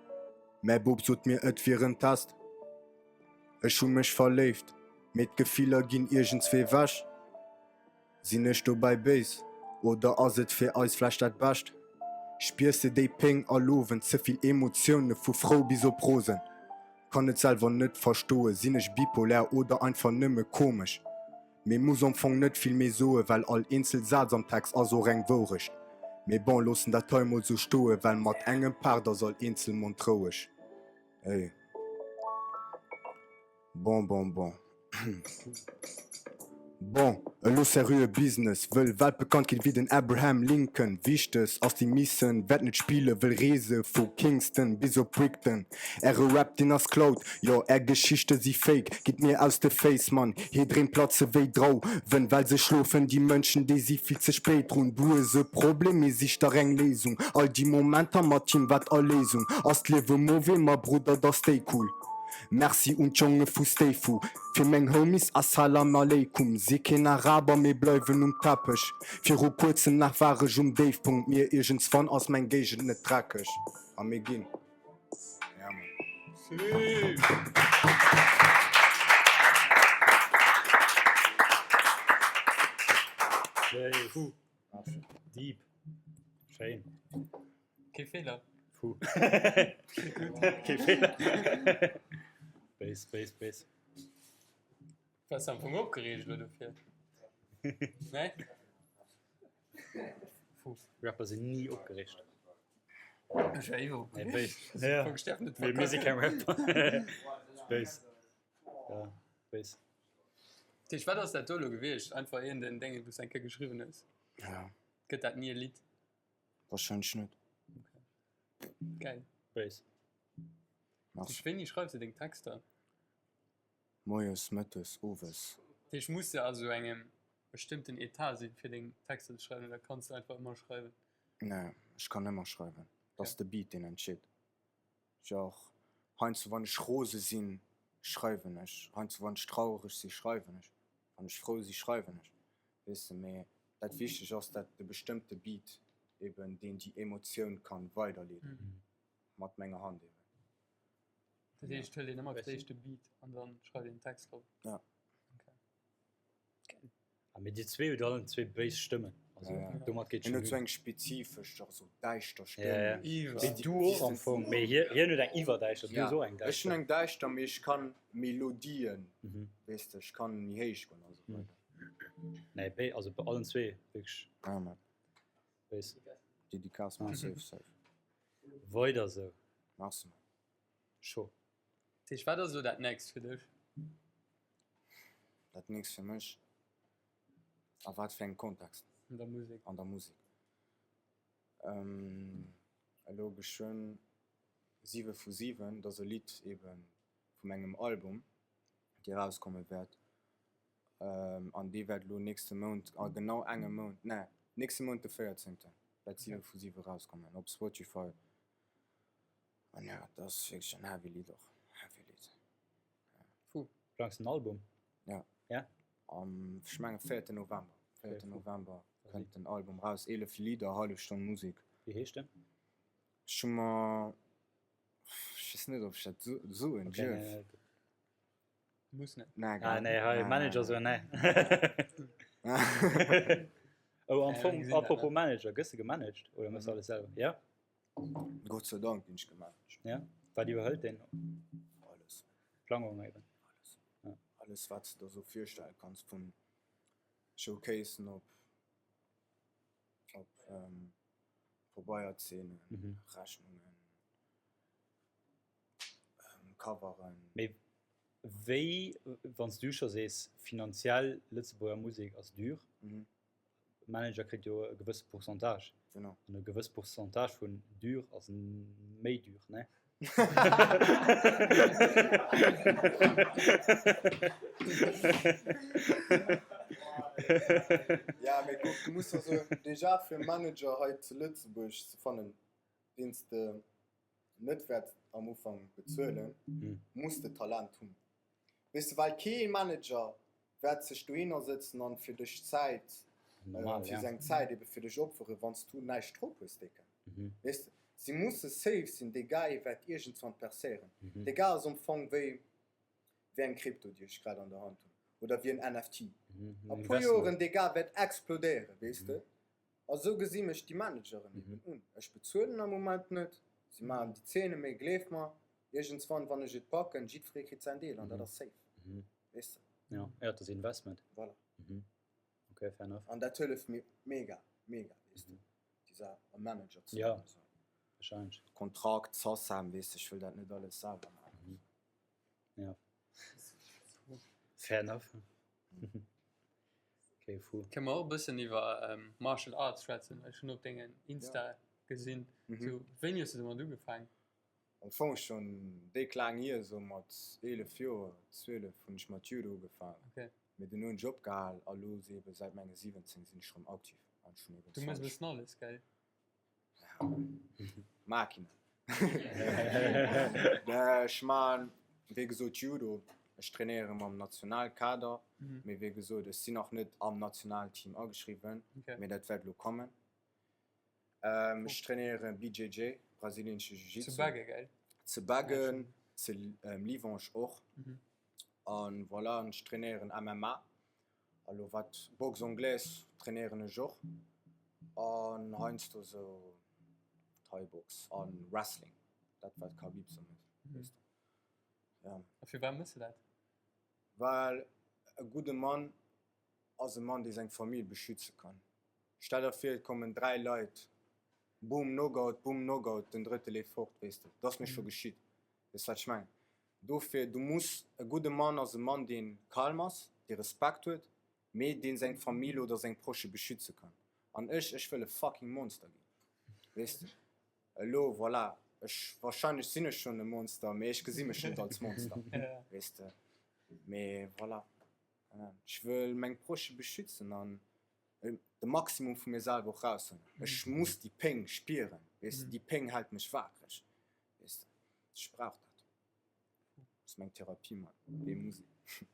S1: mäi Bop sot mir et wier en Test. Ech hu mech verléift, mee d'Gefiller ginn iergendswéi wech. Sinn ech dobäi béis oder ass et fir eis vläicht dat Bescht? Spiers de déi Péng all Owend, ze vill Emotioune vu frou bis op rosen.
S3: Kann et selwer net verstoe, sinn ech bipolär oder einfach nëmme komesch? Mee muss am Fong net vill méi soe, well all eenzel Saz am Text ass och eng Wourecht. Mee bon, loossen dat hei mol sou stoe, well mat engem Part ass all eenzel Mond roueg. Ey. Bon, bon, bon. Bon, elo seriöe Business, wëll weltbekannt ginn wéi den Abraham Lincoln. Wichteg ass déi Mission, wäert net spille wëll reese vu Kingston bis op Brighton. Äre Rap deen ass klaut, jo är Geschichte si fake. Gitt mir aus de Féiss, Mann, hir Dreem platze wéi Drauwen, well se schlofen. Déi Mënschen déi si vill ze spéit drun. Du hues e Problem, mee sich der eng Léisung. All déi Momenter mat him, wat Erléisung. Ass d'Liewe mauvais, ma Brudder da stay cool. Merci un d'Jonge vu Stay Fu fir meng Homies Assalam Aleikum Si keen Araber mee bleiwen um Teppech Viru kuerzem nach war ech um Déifpunkt Mir iergendswann ass meng Géigend net dreckeg A mir ginn Ja man.
S4: Fou. Deep. Schéin.
S2: Kee Feeler.
S4: Puh. Kee Feeler. Béis, béis, béis.
S2: Waars am Fong opgereegt elo dofir? Nee?
S4: Puh. Rapper sinn ni opgereegt.
S2: Ech war iwwer
S4: Nee,
S2: opgereegt.
S4: béis. Ja.
S2: Fong, ech däerf net
S4: Mee mir si keng
S2: verkacken.
S4: Rapper. Béis. Ja, béis.
S2: Dat heescht, wat ass dat do elo gewiescht? Einfach een, deen Déngen, wou s eng Kéier geschriwwen hues?
S1: Ja.
S2: Gëtt dat ni e Lidd?
S1: Wahrscheinlech net.
S2: Okay. Geil.
S4: Béis.
S1: Merci.
S2: Wéini schreifs de deng Texter?
S1: Moies, mëttes, owes.
S2: Dat heescht, muss de a sou engem bestëmmten Etat sinn, fir deng Texter ze schreiwen, oder kanns de einfach ëmmer schreiwen?
S1: Nee, ech kann ëmmer schreiwen. Et ass de Beat, deen entscheet. Genre, heiansdo wann ech rose sinn, schreiwen ech. Heiansdo wann ech trauereg sinn, schreiwen ech. Wann ech frou sinn, schreiwen ech. Weess de, mee dat wichteg ass dat de bestëmmte Beat eben deen déi Emotioun kann weiderleeden mat menger Hand eben.
S2: Dat heescht et hëlt een ëmmer fir d'éischt de Beat an dann schreift een den Text drop?
S1: Ja.
S2: Okay. Geil.
S4: Ah mee déi zwee hutt allen zwee béis Stëmmen, also domat geet
S1: Hien
S4: schon
S1: huet sou
S4: un.
S1: eng spezifesch, och sou däischter
S4: Ja, ja.
S1: Stëmm.
S2: Iwwer.
S4: Wéi du och am Fong, mee hie hien huet eng iwwerdäischter, du hues och eng
S1: Ech hunn
S4: däischter.
S1: eng däischter, mee ech kann Melodien,
S4: Mhm.
S1: weess de, ech kann méi héich goen a sou weider.
S4: Nee, béi, also bei allen zwee wierklech
S1: Ja man.
S4: béis.
S1: Dédicace man, safe safe.
S4: Weider sou.
S1: Merci man.
S4: Scho.
S2: Dat heescht, wat ass elo dat nächst fir dech?
S1: Dat nächst fir mech? A wat fir engem Kontext?
S2: An der Musek.
S1: An der Musek. Elo geschwënn 7 vu 7, dat ass e Lidd ebe vu mengem Album, dee erauskomme wäert. An dee wäert elo nächste Mount, a genau engem Mount, nee, nächste Mount de 14. wäert 7 vu 7 erauskommen op Spotify. An jo, dat ass wierklech en heavy Lidd och, heavy Lidd.
S2: Fou.
S4: Plangs en Album?
S1: Ja.
S4: Ja?
S1: Am, ech mengen, 4. November. 4. November kënnt den Album raus. 11 Lidder, hallef Stonn Musek.
S4: Wéi heescht en?
S1: Ech hu mer, ech weess net, ob ech dat soen dierf.
S2: Muss net.
S1: Nee,
S4: Ah, nee, hei, Manager soen nee. Oh, am Fong, apropos Manager, gëss de gemanagt oder mëss de alles selwer? Ja?
S1: Gott sei Dank ginn ech gemanagt.
S4: Ja? Wat iwwerhëlt deen?
S1: Alles.
S4: Plangung eben.
S1: Alles. Ja. Alles, wat s de der sou virstelle kanns, vun Showcasen op, op ähm, Pobeierzeenen, mhm. Rechnungen, ähm, Coveren.
S4: Mee wéi, wann s du scho sees, finanziell Lëtzebuerger Musek ass dur,
S1: mhm.
S4: Manager kritt jo e gewësse Pourcentage.
S1: Genau.
S4: An e gewësse Pourcentage vun dur ass méi dur, ne?
S1: Ja, mee kuck, du muss also déjà fir e Manager hei zu Lëtzebuerg ze fannen, deen s de net wäerts am Ufank bezuelen, muss de Talent hunn. Weess de, well kee Manager wäert sech dohinner sëtzen an fir dech Zäit, fir seng Zäit ebe fir dech opferen, wann s du näischt drop hues, Décken. Weess de, si musse safe sinn, dee Gars wäert iergendswann percéieren. Dee Gars ass am Fong wéi, wéi eng Krypto, déi ech grad an der Hand hunn, oder wéi en NFT. A puer Joren, dee Gars wäert explodéieren, weess de. A sou gesi mech déi Manageren eben un. Ech bezuelen am Moment net, si maachen déi Zeene, mee gleef mer. Iergendswann, wann ech et packen, jiddweree kritt säin Deel an dat ass safe, weess de.
S4: Jo, jo, et ass Investment.
S1: Voilà.
S4: Ok, fair enough.
S1: An dat hëlleft mir mega, mega, weess de, déi Saach, e Manager ze
S4: hunn.
S1: Jo,
S4: wahrscheinlech.
S1: Kontrakt, Sacem, weess de, ech wëll dat net alles selwer maachen.
S4: Jo. Fair enough. Ok, fou.
S2: Kënne mer och e bëssen iwwer Martial Arts schwätzen? Ech hunn op dengen Insta gesinn, sou, wéini hues de domat ugefaangen?
S1: Am Fong schonn déck laang hier, esou mat 11 Joer, 12 hunn ech mat Judo ugefaangen.
S2: Okay.
S1: Mee dunn hunn ech opgehal a lo eben säit menge 17 sinn ech rëm aktiv an ech hunn eben
S2: Du mëss
S1: 20.
S2: e bëssen alles, gell?
S1: Makina. Ech man wéi gesot Judo, ech trainéiere mam Nationalkader, mee wéi gesot ech sinn nach net am Nationalteam ageschriwwen, mee dat wäert elo kommen. Ech trainéiere BJJ, brasiliensche Jiu-Jitsu.
S2: Zu Beggen, gell?
S1: Zu Beggen, zu Livange och. An voilà, an ech trainéieren MMA. A lo wat Boxe anglaise trainéieren ech och. An heiansdo sou Thai-Box an Wrestling, dat wat Khabib sou mécht, weess de. Ja.
S2: A firwat mëss de dat?
S1: Well e gudde Mann ass e Mann, dee seng Famill beschütze kann. Stell der vir, et kommen 3 Leit, boom, Knockout, boom, Knockout, den drëtte leeft fort, weess de. Dat ass mir scho geschitt, weess wat ech mengen. Dofir, du muss, e gudde Mann ass e Mann, dee calm ass, dee Respekt huet, mee dee seng Famill oder seng Proche beschütze kann. An ech, ech wëll e fucking Monster ginn, weess de. Elo, voilà, ech, wahrscheinlech sinn ech schonn e Monster, mee ech gesi mech net als Monster, weess de. Mee voilà, ech wëll meng Proche beschützen an de Maximum vu mir selwer och raushuelen. Ech muss déi Péng spieren, weess de, déi Péng hält mech waakreg, weess de. Ech brauch dat. Dat ass meng Therapie, Mann, déi Musek.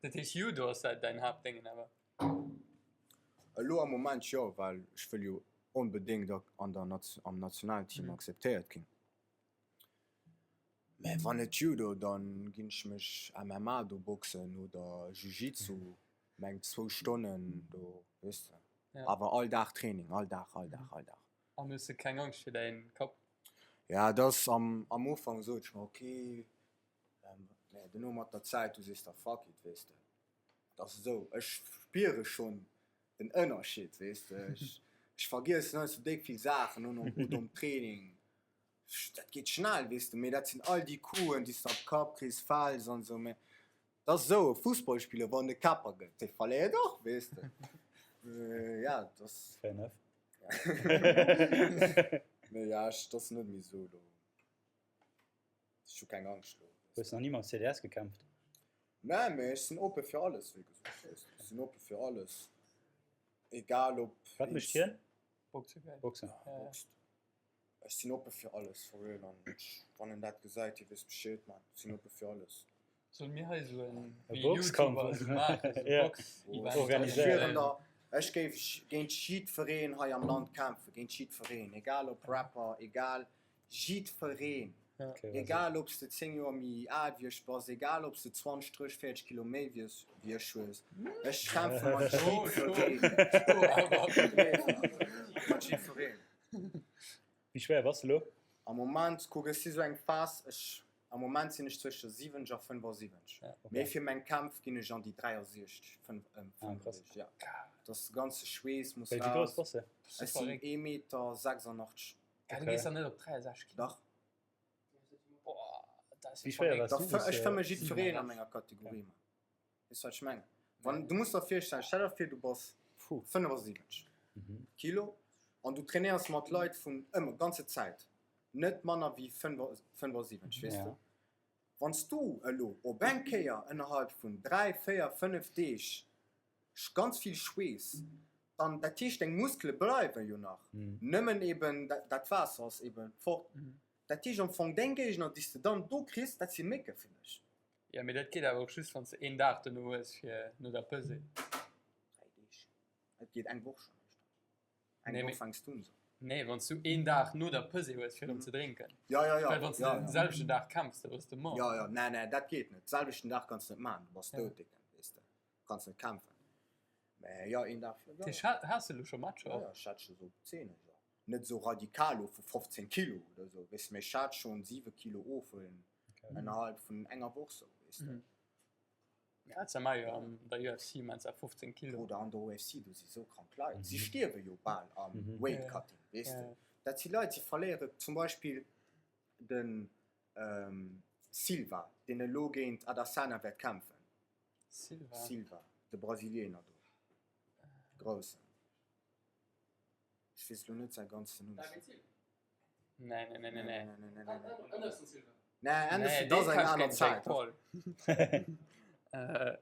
S2: Dat heescht Judo ass dat däin Haaptdéngen awer?
S1: Elo am Moment jo, well ech wëll jo onbedéngt an der am Nationalteam akzeptéiert ginn. Mä wann net Judo, dann ginn ech mech MMA do boxen oder Jiu-Jitsu, meng zwou Stonnen do, weess de. Awer all Dag Training, all Dag, all Dag, all Dag.
S2: An hues de keng Angscht fir däin Kapp?
S1: Ja, et ass am am Ufank sot ech mer ok, mä duerno mat der Zäit, du sees der fuck it, weess de. Et ass esou, ech spiere schonn den Ënnerscheed, weess de. Ech vergiessen heiansdo déck vill Saachen oder um Training. Dat geet schnell, weess de, mee dat sinn all déi Coupen, déi s de op d'Kap kriss, fäls an esou, mee dat ass esou e Fussballspiller, wann e Käpper gëtt, dee verléiert och, weess de. Ja, dat ass.
S4: Fair enough.
S1: Mee ja, ech, dat ass net méi esou elo. Ech hu keng Angscht elo.
S4: Hues nach ni mam CDS gekämpft?
S1: Nee, mee ech sinn oppe fir alles, wéi gesot, weess de. Ech sinn oppe fir alles, egal ob.
S4: Wat mécht hien?
S2: Boxe, gell?
S4: Boxen.
S1: Ja, boxt. Ech sinn oppe fir alles, for real, an wann en dat gesäit, hie weess Bescheed, man, ech sinn oppe fir alles.
S2: Solle mir hei esou en
S4: E Boxkampf
S2: YouTuber esou maachen, esou
S4: Ja.
S2: Box-Event
S4: Organiséieren.
S1: Ech schwieren der, ech géif géint jiddwereen hei am Land kämpfen, géint jiddwereen, egal ob Rapper, egal, jiddwereen, egal ob s de 10 Joer méi al wéi ech bass, egal ob s de 20, 30, 40 Kilo méi wéi ech hues, ech kämpfe mat jiddwereen, mat jiddwereen.
S4: Wéi schwéier bass de lo?
S1: Am Moment, kuck, ech si sou eng Phas, ech, am Moment sinn ech zwësche 70 a 75, mee fir meng Kämpf ginn ech an déi 63, 65, ja. Dass de ganze Schweess muss
S4: Wéi grouss
S1: raus.
S4: bass de?
S1: Ech sinn ee Meter 86.
S2: Du gees dann net op 63 Kilo?
S1: Dach.
S2: Boah, dat ass jo
S4: Wéi schwéier
S2: verréckt.
S4: waars du?
S1: Ech fëmme jiddwereen a menger Kategorie, Mann. Weess du wat ech mengen? Wann, du muss der virstellen, stell der vir du bass 75 Kilo an du trainéiers mat Leit vun ëmmer, ganze Zäit, net manner wéi 75, weess du? Wann s du elo op eng Kéier ënnerhalb vun 3, 4, 5 Deeg ganz vill schweess, dann, dat heescht deng Muskele bleiwe jo nach, nëmmen eben dat Waasser ass eben fort. Dat heescht am Fong deng Géigner déi s de dann do kriss, dat si Mécke fir dech.
S2: Jo, mee dat geet awer och just wann s de een Dag dono hues fir no der Pesée.
S1: 3 Deeg. Et geet eng Woch schonn éischter. Eng
S2: Nee,
S1: Woch
S2: mee-
S1: fänks du un esou.
S2: Nee, wann s du een Dag no der Pesée hues fir erëm ze drénken.
S1: Ja, ja, ja.
S2: Well wann s du
S1: ja,
S2: den
S1: ja.
S2: selwechten Dag kämpfs, da bass de mort.
S1: Ja, ja, nee, nee, dat geet net. Selwechten Dag kanns du net maachen, du bass
S2: Ja.
S1: dout, Dicken, weess de. Kanns net kämpfen. Mee ja, een Dag, ja,
S2: Dat heescht, ha- has de elo scho Matcher
S1: ja,
S2: och?
S1: ja, ech hat scho sou 10 jo. Net esou radikal of vu 15 Kilo oder esou, weess de, mee ech hat schonn 7 Kilo ofhuelen ënnerhalb vun enger Woch sou, weess de.
S2: Ja, ze ma jo an der UFC man se 15 Kilo.
S1: Oder an der UFC, do si sou krank Leit, si stierwe jo bal am Weight Cutting, weess de. Dat si Leit, si verléiere zum Beispill de Silva, deen elo géint Adesanya wäert kämpfen.
S2: Silva?
S1: Silva, de Brasilianer do, de Groussen. Ech weess elo net säi ganzen Numm.
S5: David Silva?
S2: Nee, nee, nee, nee, nee.
S1: Nee, nee, nee, nee, nee.
S5: Anderson Silva.
S1: Nee, Anderson,
S2: Nee,
S1: dat ass
S2: dee
S1: eng
S2: kämpft
S1: aner
S2: géint Jake
S1: Zäit.
S2: Paul. Äh,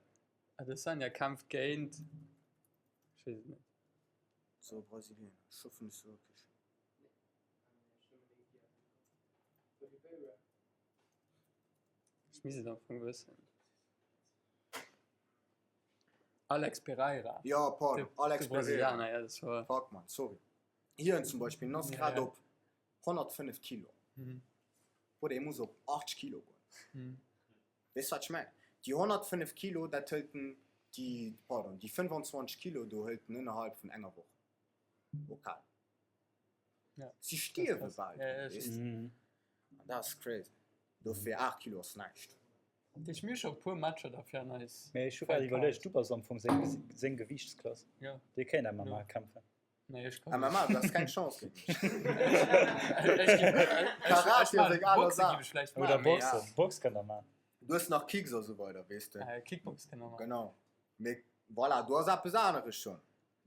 S2: Adesanya kämpft géint. Ech weess et net.
S1: So Brasilien. Ech hoffen, ech soe kech.
S5: Oliveira.
S2: Ech misst et am Fong wëssen. Alex Pereira.
S1: Ja, pardon,
S2: De,
S1: Alex
S2: de
S1: Pereira.
S2: Brasilianer, ja, das war.
S1: Fuck, man, sorry. Hien zum Beispill, hien ass
S2: Ja,
S1: grad
S2: ja.
S1: op 105 Kilo.
S2: Mhm.
S1: Bruder, hie muss op 80 Kilo goen.
S2: Mhm.
S1: Weess du, wat ech mengen? Déi 105 Kilo, dat hëlt en, déi, pardon, déi 25 Kilo do hëlt en ënnerhalb vun enger Woch. Lokal.
S2: Ja.
S1: Si stierwe bal,
S2: Ja, ja,
S1: weess du?
S4: Mhm.
S1: An dat ass crazy. Dofir 8 Kilo ass näischt.
S2: Ech mir scho puer Matcher derfir an eis.
S4: Mee ech hu grad iwwerluecht, du bass am Fong seng, seng Gewiichtsklass.
S2: Ja.
S4: Dir kéint MMA kämpfen.
S2: Nee, ech kann
S1: MMA, du has keng Chance géint mech.
S2: Karate
S1: ass eng aner Saach.
S4: Oder Boxen, Box kënnt der man.
S1: Du hues nach Kicks a sou weider, weess de.
S2: Kickbox kënnt der man.
S1: Genau. Mee voilà, do ass eppes aneres schonn.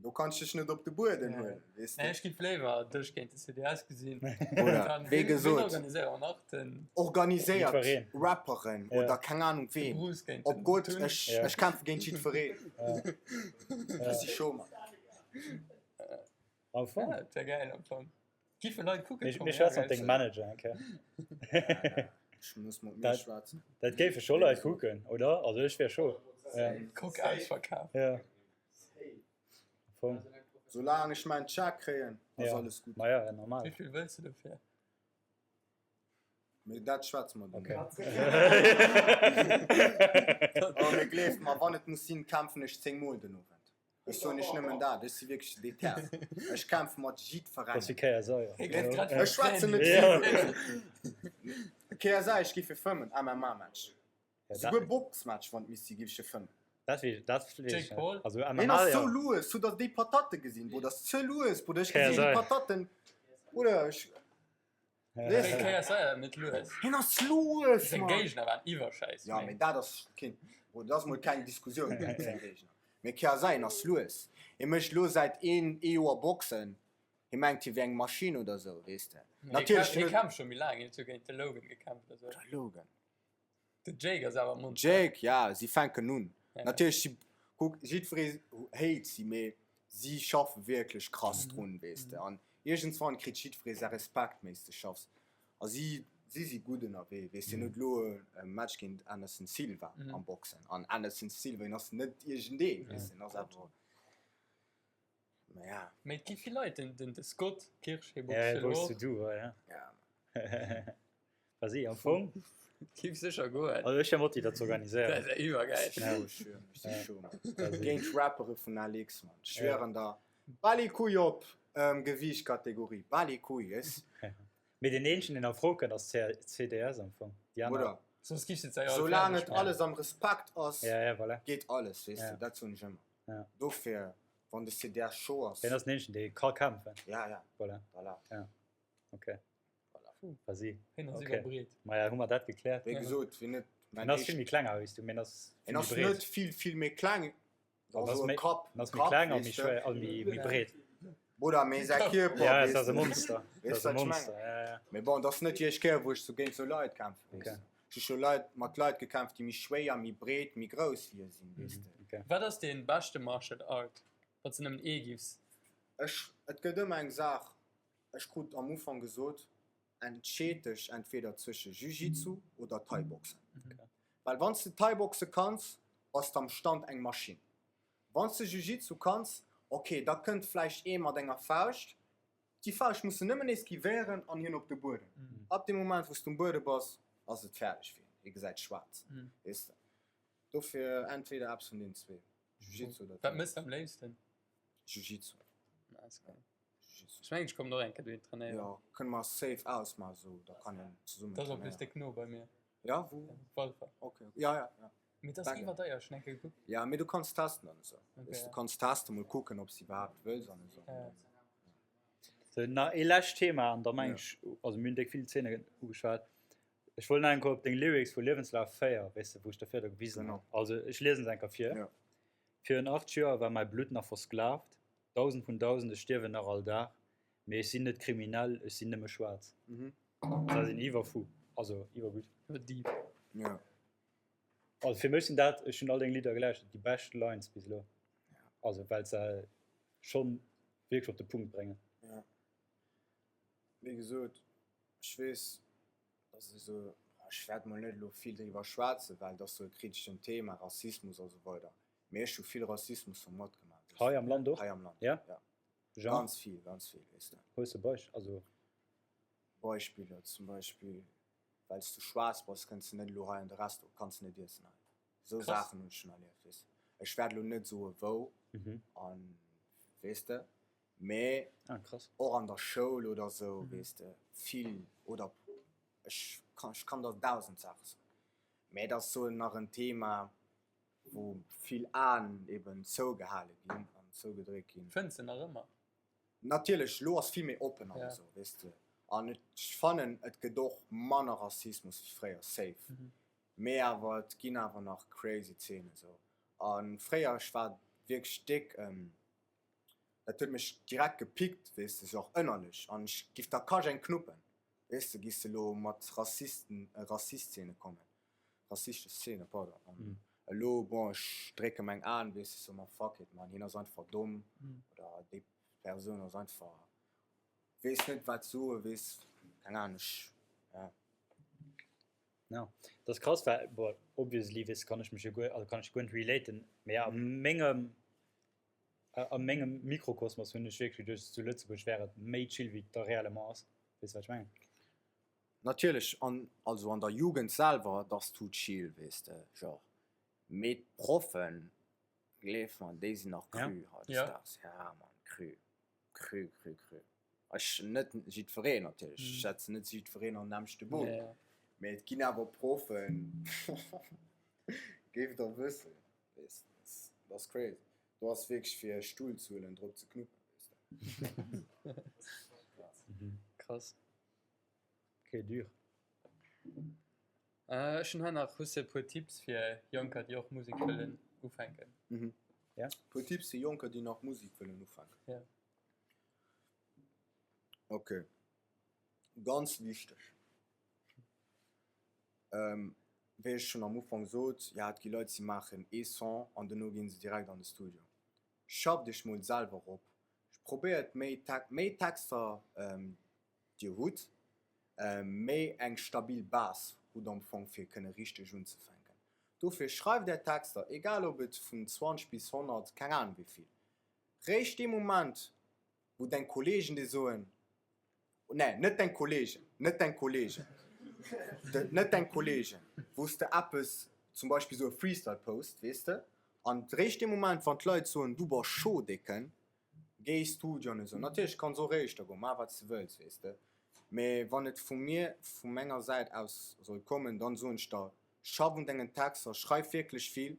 S1: Do kanns du dech net op de Buedem huelen, weess de.
S2: Nee, ech giff léiwer dech géint de CDS gesinn.
S1: Oder, wéi gesot,
S2: organiséieren nach den
S1: organiséiert
S4: Jiddwereen.
S1: Rapperen
S4: Ja.
S1: oder keng Ahnung
S2: de
S1: ween.
S2: Bruce géint
S1: Op
S2: den
S1: Gott,
S2: Tun.
S1: ech,
S4: Ja.
S1: ech kämpfe géint jiddwereen.
S4: Ja.
S1: Ech si scho, Mann.
S4: Am Fong.
S2: Ja, dat wär gäil am Fong. Giffe Leit kucken
S4: Mir,
S2: kommen,
S4: mir
S2: ja,
S4: schwätzen mat
S2: gell.
S4: dengem Manager eng Kéier.
S1: Ech muss mat mir
S4: Dat-
S1: schwätzen.
S4: Dat géife scho Leit kucken, oder? Also ech wär scho. Ja.
S2: Kuck ausverkaf.
S4: Ja. Fong.
S1: Soulaang ech mäin Check kréien, ass
S4: Ja.
S1: alles gutt.
S4: Ma ja, ja, normal.
S2: Wéi vill wëlls du dofir?
S1: Mee dat schwätze mer
S4: Okay.
S1: duerno. Oh, mee gleeft mer, wann et muss sinn, kämpfen ech 10 Mol den Owend. Ech soen iech nëmmen dat, ech si wierklech deter. Ech kämpfe mat
S4: Das wéi
S1: jiddwerengem.
S4: KSI. Ja.
S2: Hie gëtt grad
S1: Ech schwätzen net
S4: Ja.
S1: vill. KSI, ech gi fir fëmmen, MMA-Match.
S4: Ja,
S1: Souguer
S4: dat,
S1: Boxmatch, wann et misst si, giff ech e fëmmen.
S4: dat wéi, dat weess
S2: Jake
S4: ech net.
S2: Paul?
S4: Also
S1: Hien
S4: MMA,
S1: ass sou
S4: ja.
S1: lues, hutt der déi Patatte gesinn, Bruder? Ass ze lues, Bruder. Ech gesinn déi
S4: KSI.
S1: Patatten, Bruder, ech,
S2: Wéi KSI ass net lues.
S1: Hien ass lues,
S2: Seng
S1: Mann.
S2: Géigner waren iwwerschäiss.
S1: Ja, mee dat ass keen, Bruder, dat ass mol keng Diskussioun, seng Géigner. Mee KSI, hien ass lues. Hie mécht elo säit een, ee Joer Boxen. Hie mengt, hie wier eng Maschinn oder sou, weess de. Natierlech,
S2: Hie
S1: hien huet.
S2: kämpft scho méi laang, hien huet jo géint de Logan gekämpft a sou.
S1: De Logan.
S2: De Jake ass awer Monster.
S1: Jake, ja, si fänken un.
S2: Ja.
S1: Natierlech, si, kuck, jiddweree hate si, mee si schaffe wierklech krass drun, weess de. An iergendswann kritt jiddweree säi Respekt, méis de schaffs. A si, si si gutt ënnerwee, weess de. Hien huet elo e Match géint Anderson Silva am Boxen. An Anderson Silva, hien ass net iergendee, weess de, hien ass awer, ma ja.
S2: Mee et gi vill Leit, den, den, de Scott Kirsch, hie
S4: Ja,
S2: boxt jo elo
S4: boxt
S2: och.
S4: du, ja.
S1: Ja.
S4: Vas-y, am Fong.
S2: Giff sécher goen.
S4: Also ech wär Motti dat ze organiséieren.
S2: Dat wär iwwergäil.
S4: Ja.
S1: Ech si schwören, ech si
S4: Ja.
S1: scho, Mann.
S4: Vas-y.
S1: Géint Rappere vun ALX, Mann. Ech schwören der. Bal ee Kuy op Gewiichtkategorie. Bal ee Kuy, yes.
S4: Mee deen eenzegen deen a Fro kënnt ass CDS am Fong. Déi aner.
S1: Bruder,
S2: Soss giffs de et all
S1: soulaang
S2: fäerdeg
S1: et
S2: maachen.
S1: alles am Respekt ass,
S4: Ja, ja, voilà.
S1: geet alles, weess
S4: Ja.
S1: de. Dat soen ech ëmmer.
S4: Ja.
S1: Dofir, wann de CDS scho ass.
S4: Deen ass den eenzegen dee ka kämpfen.
S1: Ja, ja,
S4: Voilà.
S1: voilà.
S4: Ja. Okay.
S1: Voilà.
S4: Vas-y.
S2: Hien ass
S4: Okay.
S2: iwwerbreet.
S4: Maja, hu mer dat gekläert.
S1: Wéi gesot, wien net
S4: En ass vill méi kleng wéi s du, mee en ass
S1: En
S4: vill méi
S1: ass
S4: breet.
S1: net vill, vill méi kleng.
S4: En ass
S1: Also e
S4: méi,
S1: Kapp,
S4: en ass méi
S1: Kapp,
S4: kleng a méi
S1: weess de.
S4: schwéier, a méi, méi breet.
S1: Bruder, mee säi Kierper,
S4: Ja,
S1: weess
S4: dat ass e
S1: de.
S4: Monster. Dat
S1: Weess
S4: ass e
S1: wat ech mengen?
S4: Monster, ja, ja.
S1: Mee bon, et ass net déi éischt Kéier, wou ech sou géint sou Leit kämpfen, weess
S4: Okay.
S1: de. Ech hu scho Leit, mat Leit gekämpft, déi méi schwéier, méi breet, méi grouss wéi ech sinn, weess de.
S4: Okay.
S2: Wat ass dee beschte Martial Art, wann s de nëmmen ee giffs?
S1: Ech, et gëtt ëmmer eng Saach, Ech krut am Ufank gesot, entscheet dech entweder zwësche Jiu-Jitsu oder Thai-Boxen. Well wann s de Thai-Boxe kanns, bass de am Stand eng Maschinn. Wann s de Jiu-Jitsu kanns, ok, da kënnt vläicht ee mat enger Fauscht, déi Fauscht muss de nëmmen esquivéieren an hien op de Buedem. Ab deem Moment, wou s de um Buedem bass, ass et fäerdeg fir hien, hie gesäit schwaarz, weess de. Dofir entweder eppes vun deenen zwee, Jiu-Jitsu oder
S2: Wat mëss de am léifsten?
S1: Jiu-Jitsu.
S2: Nice, geil. Ech mengen ech kommen och eng Kéier dohin trainéieren.
S1: Jo, kënne mer safe ausmaachen esou, da kann een zesummen
S2: Dat ass en plus déck no bei mir.
S1: Ja, wou?
S2: Walfer.
S1: Ok, ja, ja, ja.
S2: Mee dat ass iwwerdeier, ech hunn eng Kéier gekuckt.
S1: Ja, mee du kanns testen an esou. Weess, du kanns testen, mol kucken, ob s de iwwerhaapt wëlls an esou.
S2: Ja.
S4: Sou, nach ee lescht Thema an da meng ech, also mir hunn déck vill Zeene ugeschwat. Ech wollt nach eng Kéier op deng Lyrics vu Liewenslaf 4, weess de, wou ech der virdu gewisen hunn. Also ech liesen se eng Kéier vir.
S1: Ja.
S4: Virun 8 Joer war mäi Blutt nach versklavt, Dausend vun Dausende stierwen nach all Dag, mee ech sinn net kriminell, ech sinn nëmme schwaarz. Dat sinn iwwerfu, also iwwergutt.
S2: Iwwer deep.
S1: Ja.
S4: Also fir mech sinn dat, ech hunn all deng Lidder gelauschtert, déi bescht Lines bis elo. Also well se schonn wierklech op de Punkt bréngen.
S1: Ja. Wéi gesot, ech weess, dass esou, ech wäert mol net elo vill driwwer schwätzen, well et ass esou e kriteschen Thema, Rassismus a sou weider, mee ech hu vill Rassismus scho matgemaach, weess
S4: Hei am Land och?
S1: Hei am Land,
S4: Ja?
S1: ja.
S4: Jean?
S1: Ganz vill, ganz vill, weess de.
S4: Hues de Beisch, also.
S1: Beispiller, zum Beispill, well s du schwaarz bass, kënns de net elo hei an de Resto, kanns net iessen hei. Esou Saachen hunn ech schonn erlieft, weess de. Ech wäert elo net soe wou an, weess de, mee och an der Schoul oder esou, weess de, vill oder ech kann, ech kann der 1.000 Saache soen. Mee et ass esou nach en Thema, wou vill Aen eben zougehale ginn an zougedréckt ginn.
S2: Fënns de nach ëmmer?
S1: Natierlech, elo ass vill méi oppen an esou, weess de. An ech fannen, et gëtt och manner Rassismus wéi fréier, safe. Mee awer et ginn awer nach crazy Zeenen esou. A fréier, ech war wierklech déck, dat huet mech direkt gepickt, weess de, genre ënnerlech. An ech giff der Kach eng knuppen, weess de, giss de elo mat Rassisten, Rassistzeene kommen, rassistesch Szene, pardon. An elo, bon, ech drécke meng Aen, weess de, so ma fuck it, man, hien ass einfach domm oder déi Persoun ass einfach, weess net wat soen, weess, keng Ahnung, ech, ja.
S4: Ja, dat ass krass, well, bon, obviously, weess, kann ech mech jo guer, also kann ech guer net relaten, mee a mengem, a mengem Mikrokosmos hunn ech wierklech geduecht, zu Lëtzebuerg wär et méi chill, wéi et da réellement ass. Weess de, wat ech mengen?
S1: Natierlech, an also an der Jugend selwer, et ass tout chill, weess de, genre, mee d'Proffen, gleef mer, déi sinn nach cru hautdesdaags, ja Mann, cru. Cru, cru, cru. Ech, net jiddwereen natierlech, ech setzen net jiddwereen an den nämmlechte Boot, mee et ginn awer Proffen, géif der wëssen, weess de, dat ass crazy. Do ass wierklech fir e Stull ze huelen, drop ze knuppen, weess de.
S2: Krass.
S4: Ok, dur.
S2: Ech hunn hei nach, hues de e puer Tipps fir Jonker, déi och Musek wëllen ufänken?
S1: Mhm.
S4: Ja.
S1: Puer Tipps fir Jonker, déi nach Musek wëllen ufänken?
S2: Ja.
S1: Ok. Ganz wichteg. Ähm, wéi ech schonn am Ufank sot, ja, et gi Leit, si maachen ee Son an dono ginn se direkt an de Studio. Schafft iech mol selwer op. Probéiert méi, méi Texter dir hutt, méi eng stabil Base hutt am Fong fir kënne richteg unzefänken. Dofir schreift är Texter, egal ob et vun 20 bis 100, keng Ahnung wéi vill. Réischt dee Moment wou deng Kollegen dir soen, nee net deng Kollegen, net deng Kollegen, net deng Kollegen, wou s de eppes, zum Beispill sou e Freestyle post, weess de, an réischt dee Moment wann d'Leit soen, du bass scho décken, Géi Studio an esou. Natierlech kanns och éischter goen, maach wat s de wëlls, weess de. Mee wann et vu mir, vu menger Säit aus soll kommen, dann soen ech der, schaff un dengen Texter, schreif wierklech vill,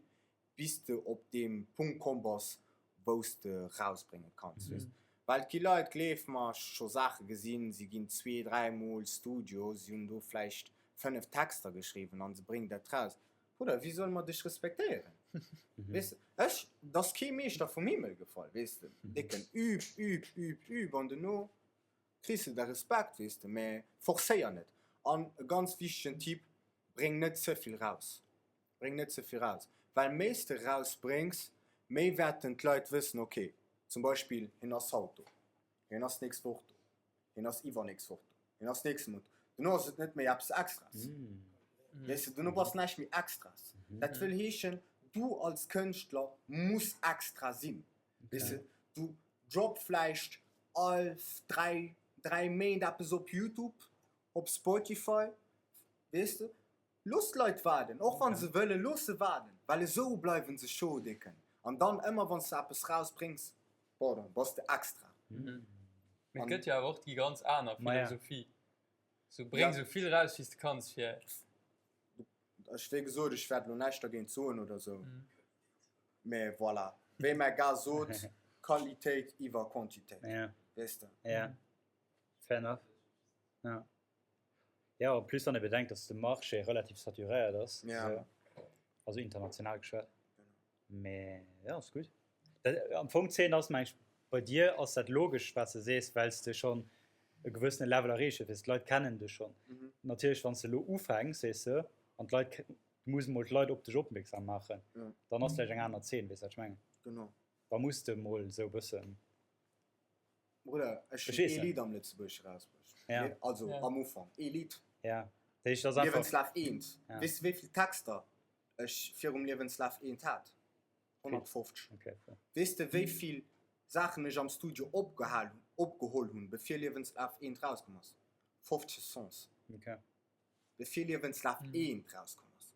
S1: bis de op deem Punkt komm bass, wou s de rausbrénge kanns, weess de. Well et gi Leit, gleef mer, ech hu scho Saache gesinn, si ginn zwee, dräimol Studio, si hunn do vläicht 5 Texter geschriwwen an se bréngen dat raus. Brudder, wéi solle mer dech respektéieren? Weess de, ech, et ass kee Meeschter vum Himmel gefall, weess de, décken üb, üb, üb, üb an duerno kriss de de Respekt, weess de, mä forcéier net. An e ganz wichtegen Tipp, bréng net ze vill raus, bréng net ze vill raus, well méi s de rausbréngs, méi wäerten d'Leit wëssen, ok, zum Beispill, hien ass haut do, hien ass d'nächst Woch do, hien ass iwwernächst Woch do, hien ass nächste Mount. Duerno ass et net méi eppes Extras. Weess de, duerno bass näischt méi Extras. Dat wëll heeschen, du als Kënschtler muss extra sinn. Weess de, du drop vläicht all 3, 3 Méint eppes op Youtube, op Spotify, weess de. Looss d'Leit waarden, och wa se wëllen, looss se waarden, well esou bleiwe se scho décken. An dann ëmmer wann s de eppes rausbréngs, pardon, bass de extra.
S2: Mee et gëtt jo awer och déi ganz aner Philosophie. Sou bréng sou vill raus wéi s de kanns fir.
S1: Ech, wéi gesot, ech wäert elo näischt dergéint soen oder sou, mee voilà, wéi mäi Gars sot, Qualitéit iwwer Quantitéit, weess de.
S4: Ja, fair enough. Ja. Ja, en plus wann ee bedenkt, dass de Marché relativ saturéiert ass, ja. also international geschwat. Mee ja, ass gutt. Dat, am Fong 10 ass meng ech, bei dir ass dat logesch wat s de sees, well s de schonn e gewëssene Level erreecht hues, d'Leit kennen dech schonn. Mhm. Natierlech wann s de elo ufänks, weess de, an d'Leit, du muss emol d'Leit op dech opmierksam maachen, ja. dann ass vläicht eng aner Zeen, weess wat ech mengen.
S1: Genau.
S4: Da muss de mol esou e bëssen.
S1: Brudder, ech hunn ee Lidd am Lëtzebuergesch erausbruecht.
S4: Ja.
S1: Also
S2: ja.
S1: am Ufank, ee Lidd.
S4: Ja. Dat heescht, dat ass einfach.
S1: Liewenslaf 1.
S4: Ja.
S1: Weess de, wéi vill Texter ech virum Liewenslaf 1 hat? 150.
S4: Okay, cool.
S1: Weess de, wéi vill Saachen ech am Studio opgehal, opgeholl hunn, bevir Liewenslaf 1 rauskomm ass? 50 Songs.
S4: Okay.
S1: Bevir Liewenslaf 1 rauskomm ass.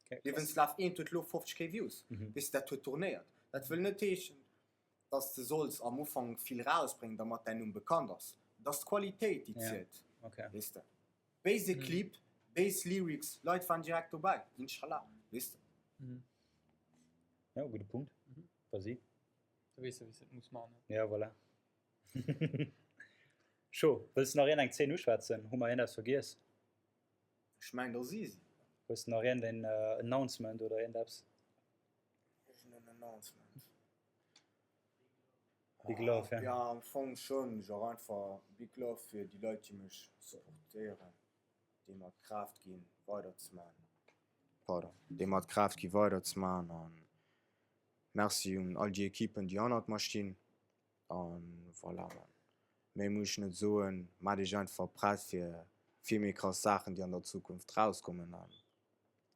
S4: Okay, krass.
S1: Liewenslaf 1 huet elo 50 K Views.
S4: Mhm.
S1: Weess de, dat huet tournéiert. Dat wëll net heeschen, dass de solls am Ufank vill rausbréngen, dermat däin Numm bekannt ass. Et ass d'Qualitéit, déi
S4: Ja.
S1: zielt,
S4: Okay.
S1: weess de. Béise Clip, béis Lyrics, Leit waren direkt dobäi, Inshallah, weess de.
S4: Ja, gudde Punkt. Vas-y.
S2: Du weess jo, wéi s de et muss man. ne?
S4: Ja, voilà. Scho, wëlls de nach iergendeng Zeen uschwätzen? Hu mer iergendeppes vergiess?
S1: Ech mengen, dat ass easy.
S4: Hues de nach iergendeen Announcement oder iergendeppes?
S1: Iergendeen Announcement?
S4: Big Love, ja.
S1: Ja, am Fong schon. Genre einfach Big Love fir déi Leit, déi mech supportéieren, déi mer d'Kraaft ginn, weiderzemaachen. Pardon. Déi mer d'Kraaft gi weiderzemaachen. An Merci un all déi Equipen, déi hannert mer stinn. An voilà, man. Méi muss ech net soen. Maacht iech einfach prett fir vill méi krass Saachen, déi an der Zukunft rauskommen. An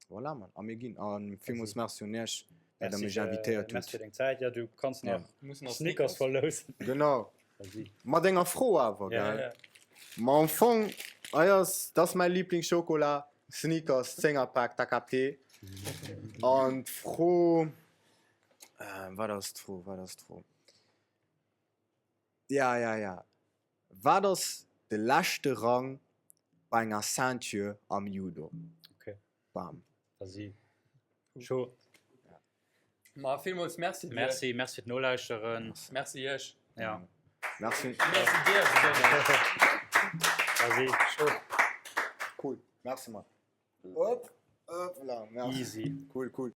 S1: Voilà, Mann. A mir ginn. A villmools Merci un Iech, dat Der mech invitéiert hutt.
S4: Merci fir deng Zäit. Jo, du kanns nach
S2: Snickers
S4: verlousen.
S1: Genau. Mat enger Fro awer, gell? Ma am Fong, hei ass, dat ass mäi Liblingsschokola, Snickers, Zéngerpak, t'as capté. An d'Fro, wat ass d'Fro, wat ass d'Fro? Ja, ja, ja. Wat ass de leschte Rang bei enger Ceinture am Judo?
S4: Okay.
S1: Bam.
S4: Vas-y. Chaud.
S2: Ma villmools Merci dir.
S4: Merci, merci fir d'Nolauschteren.
S2: Merci iech.
S4: Ja.
S1: Merci.
S2: Merci dir.
S4: Vas-y.
S2: Chaud.
S1: Cool. Merci, Mann. Hop, hop là. Merci.
S4: Easy.
S1: Cool, cool.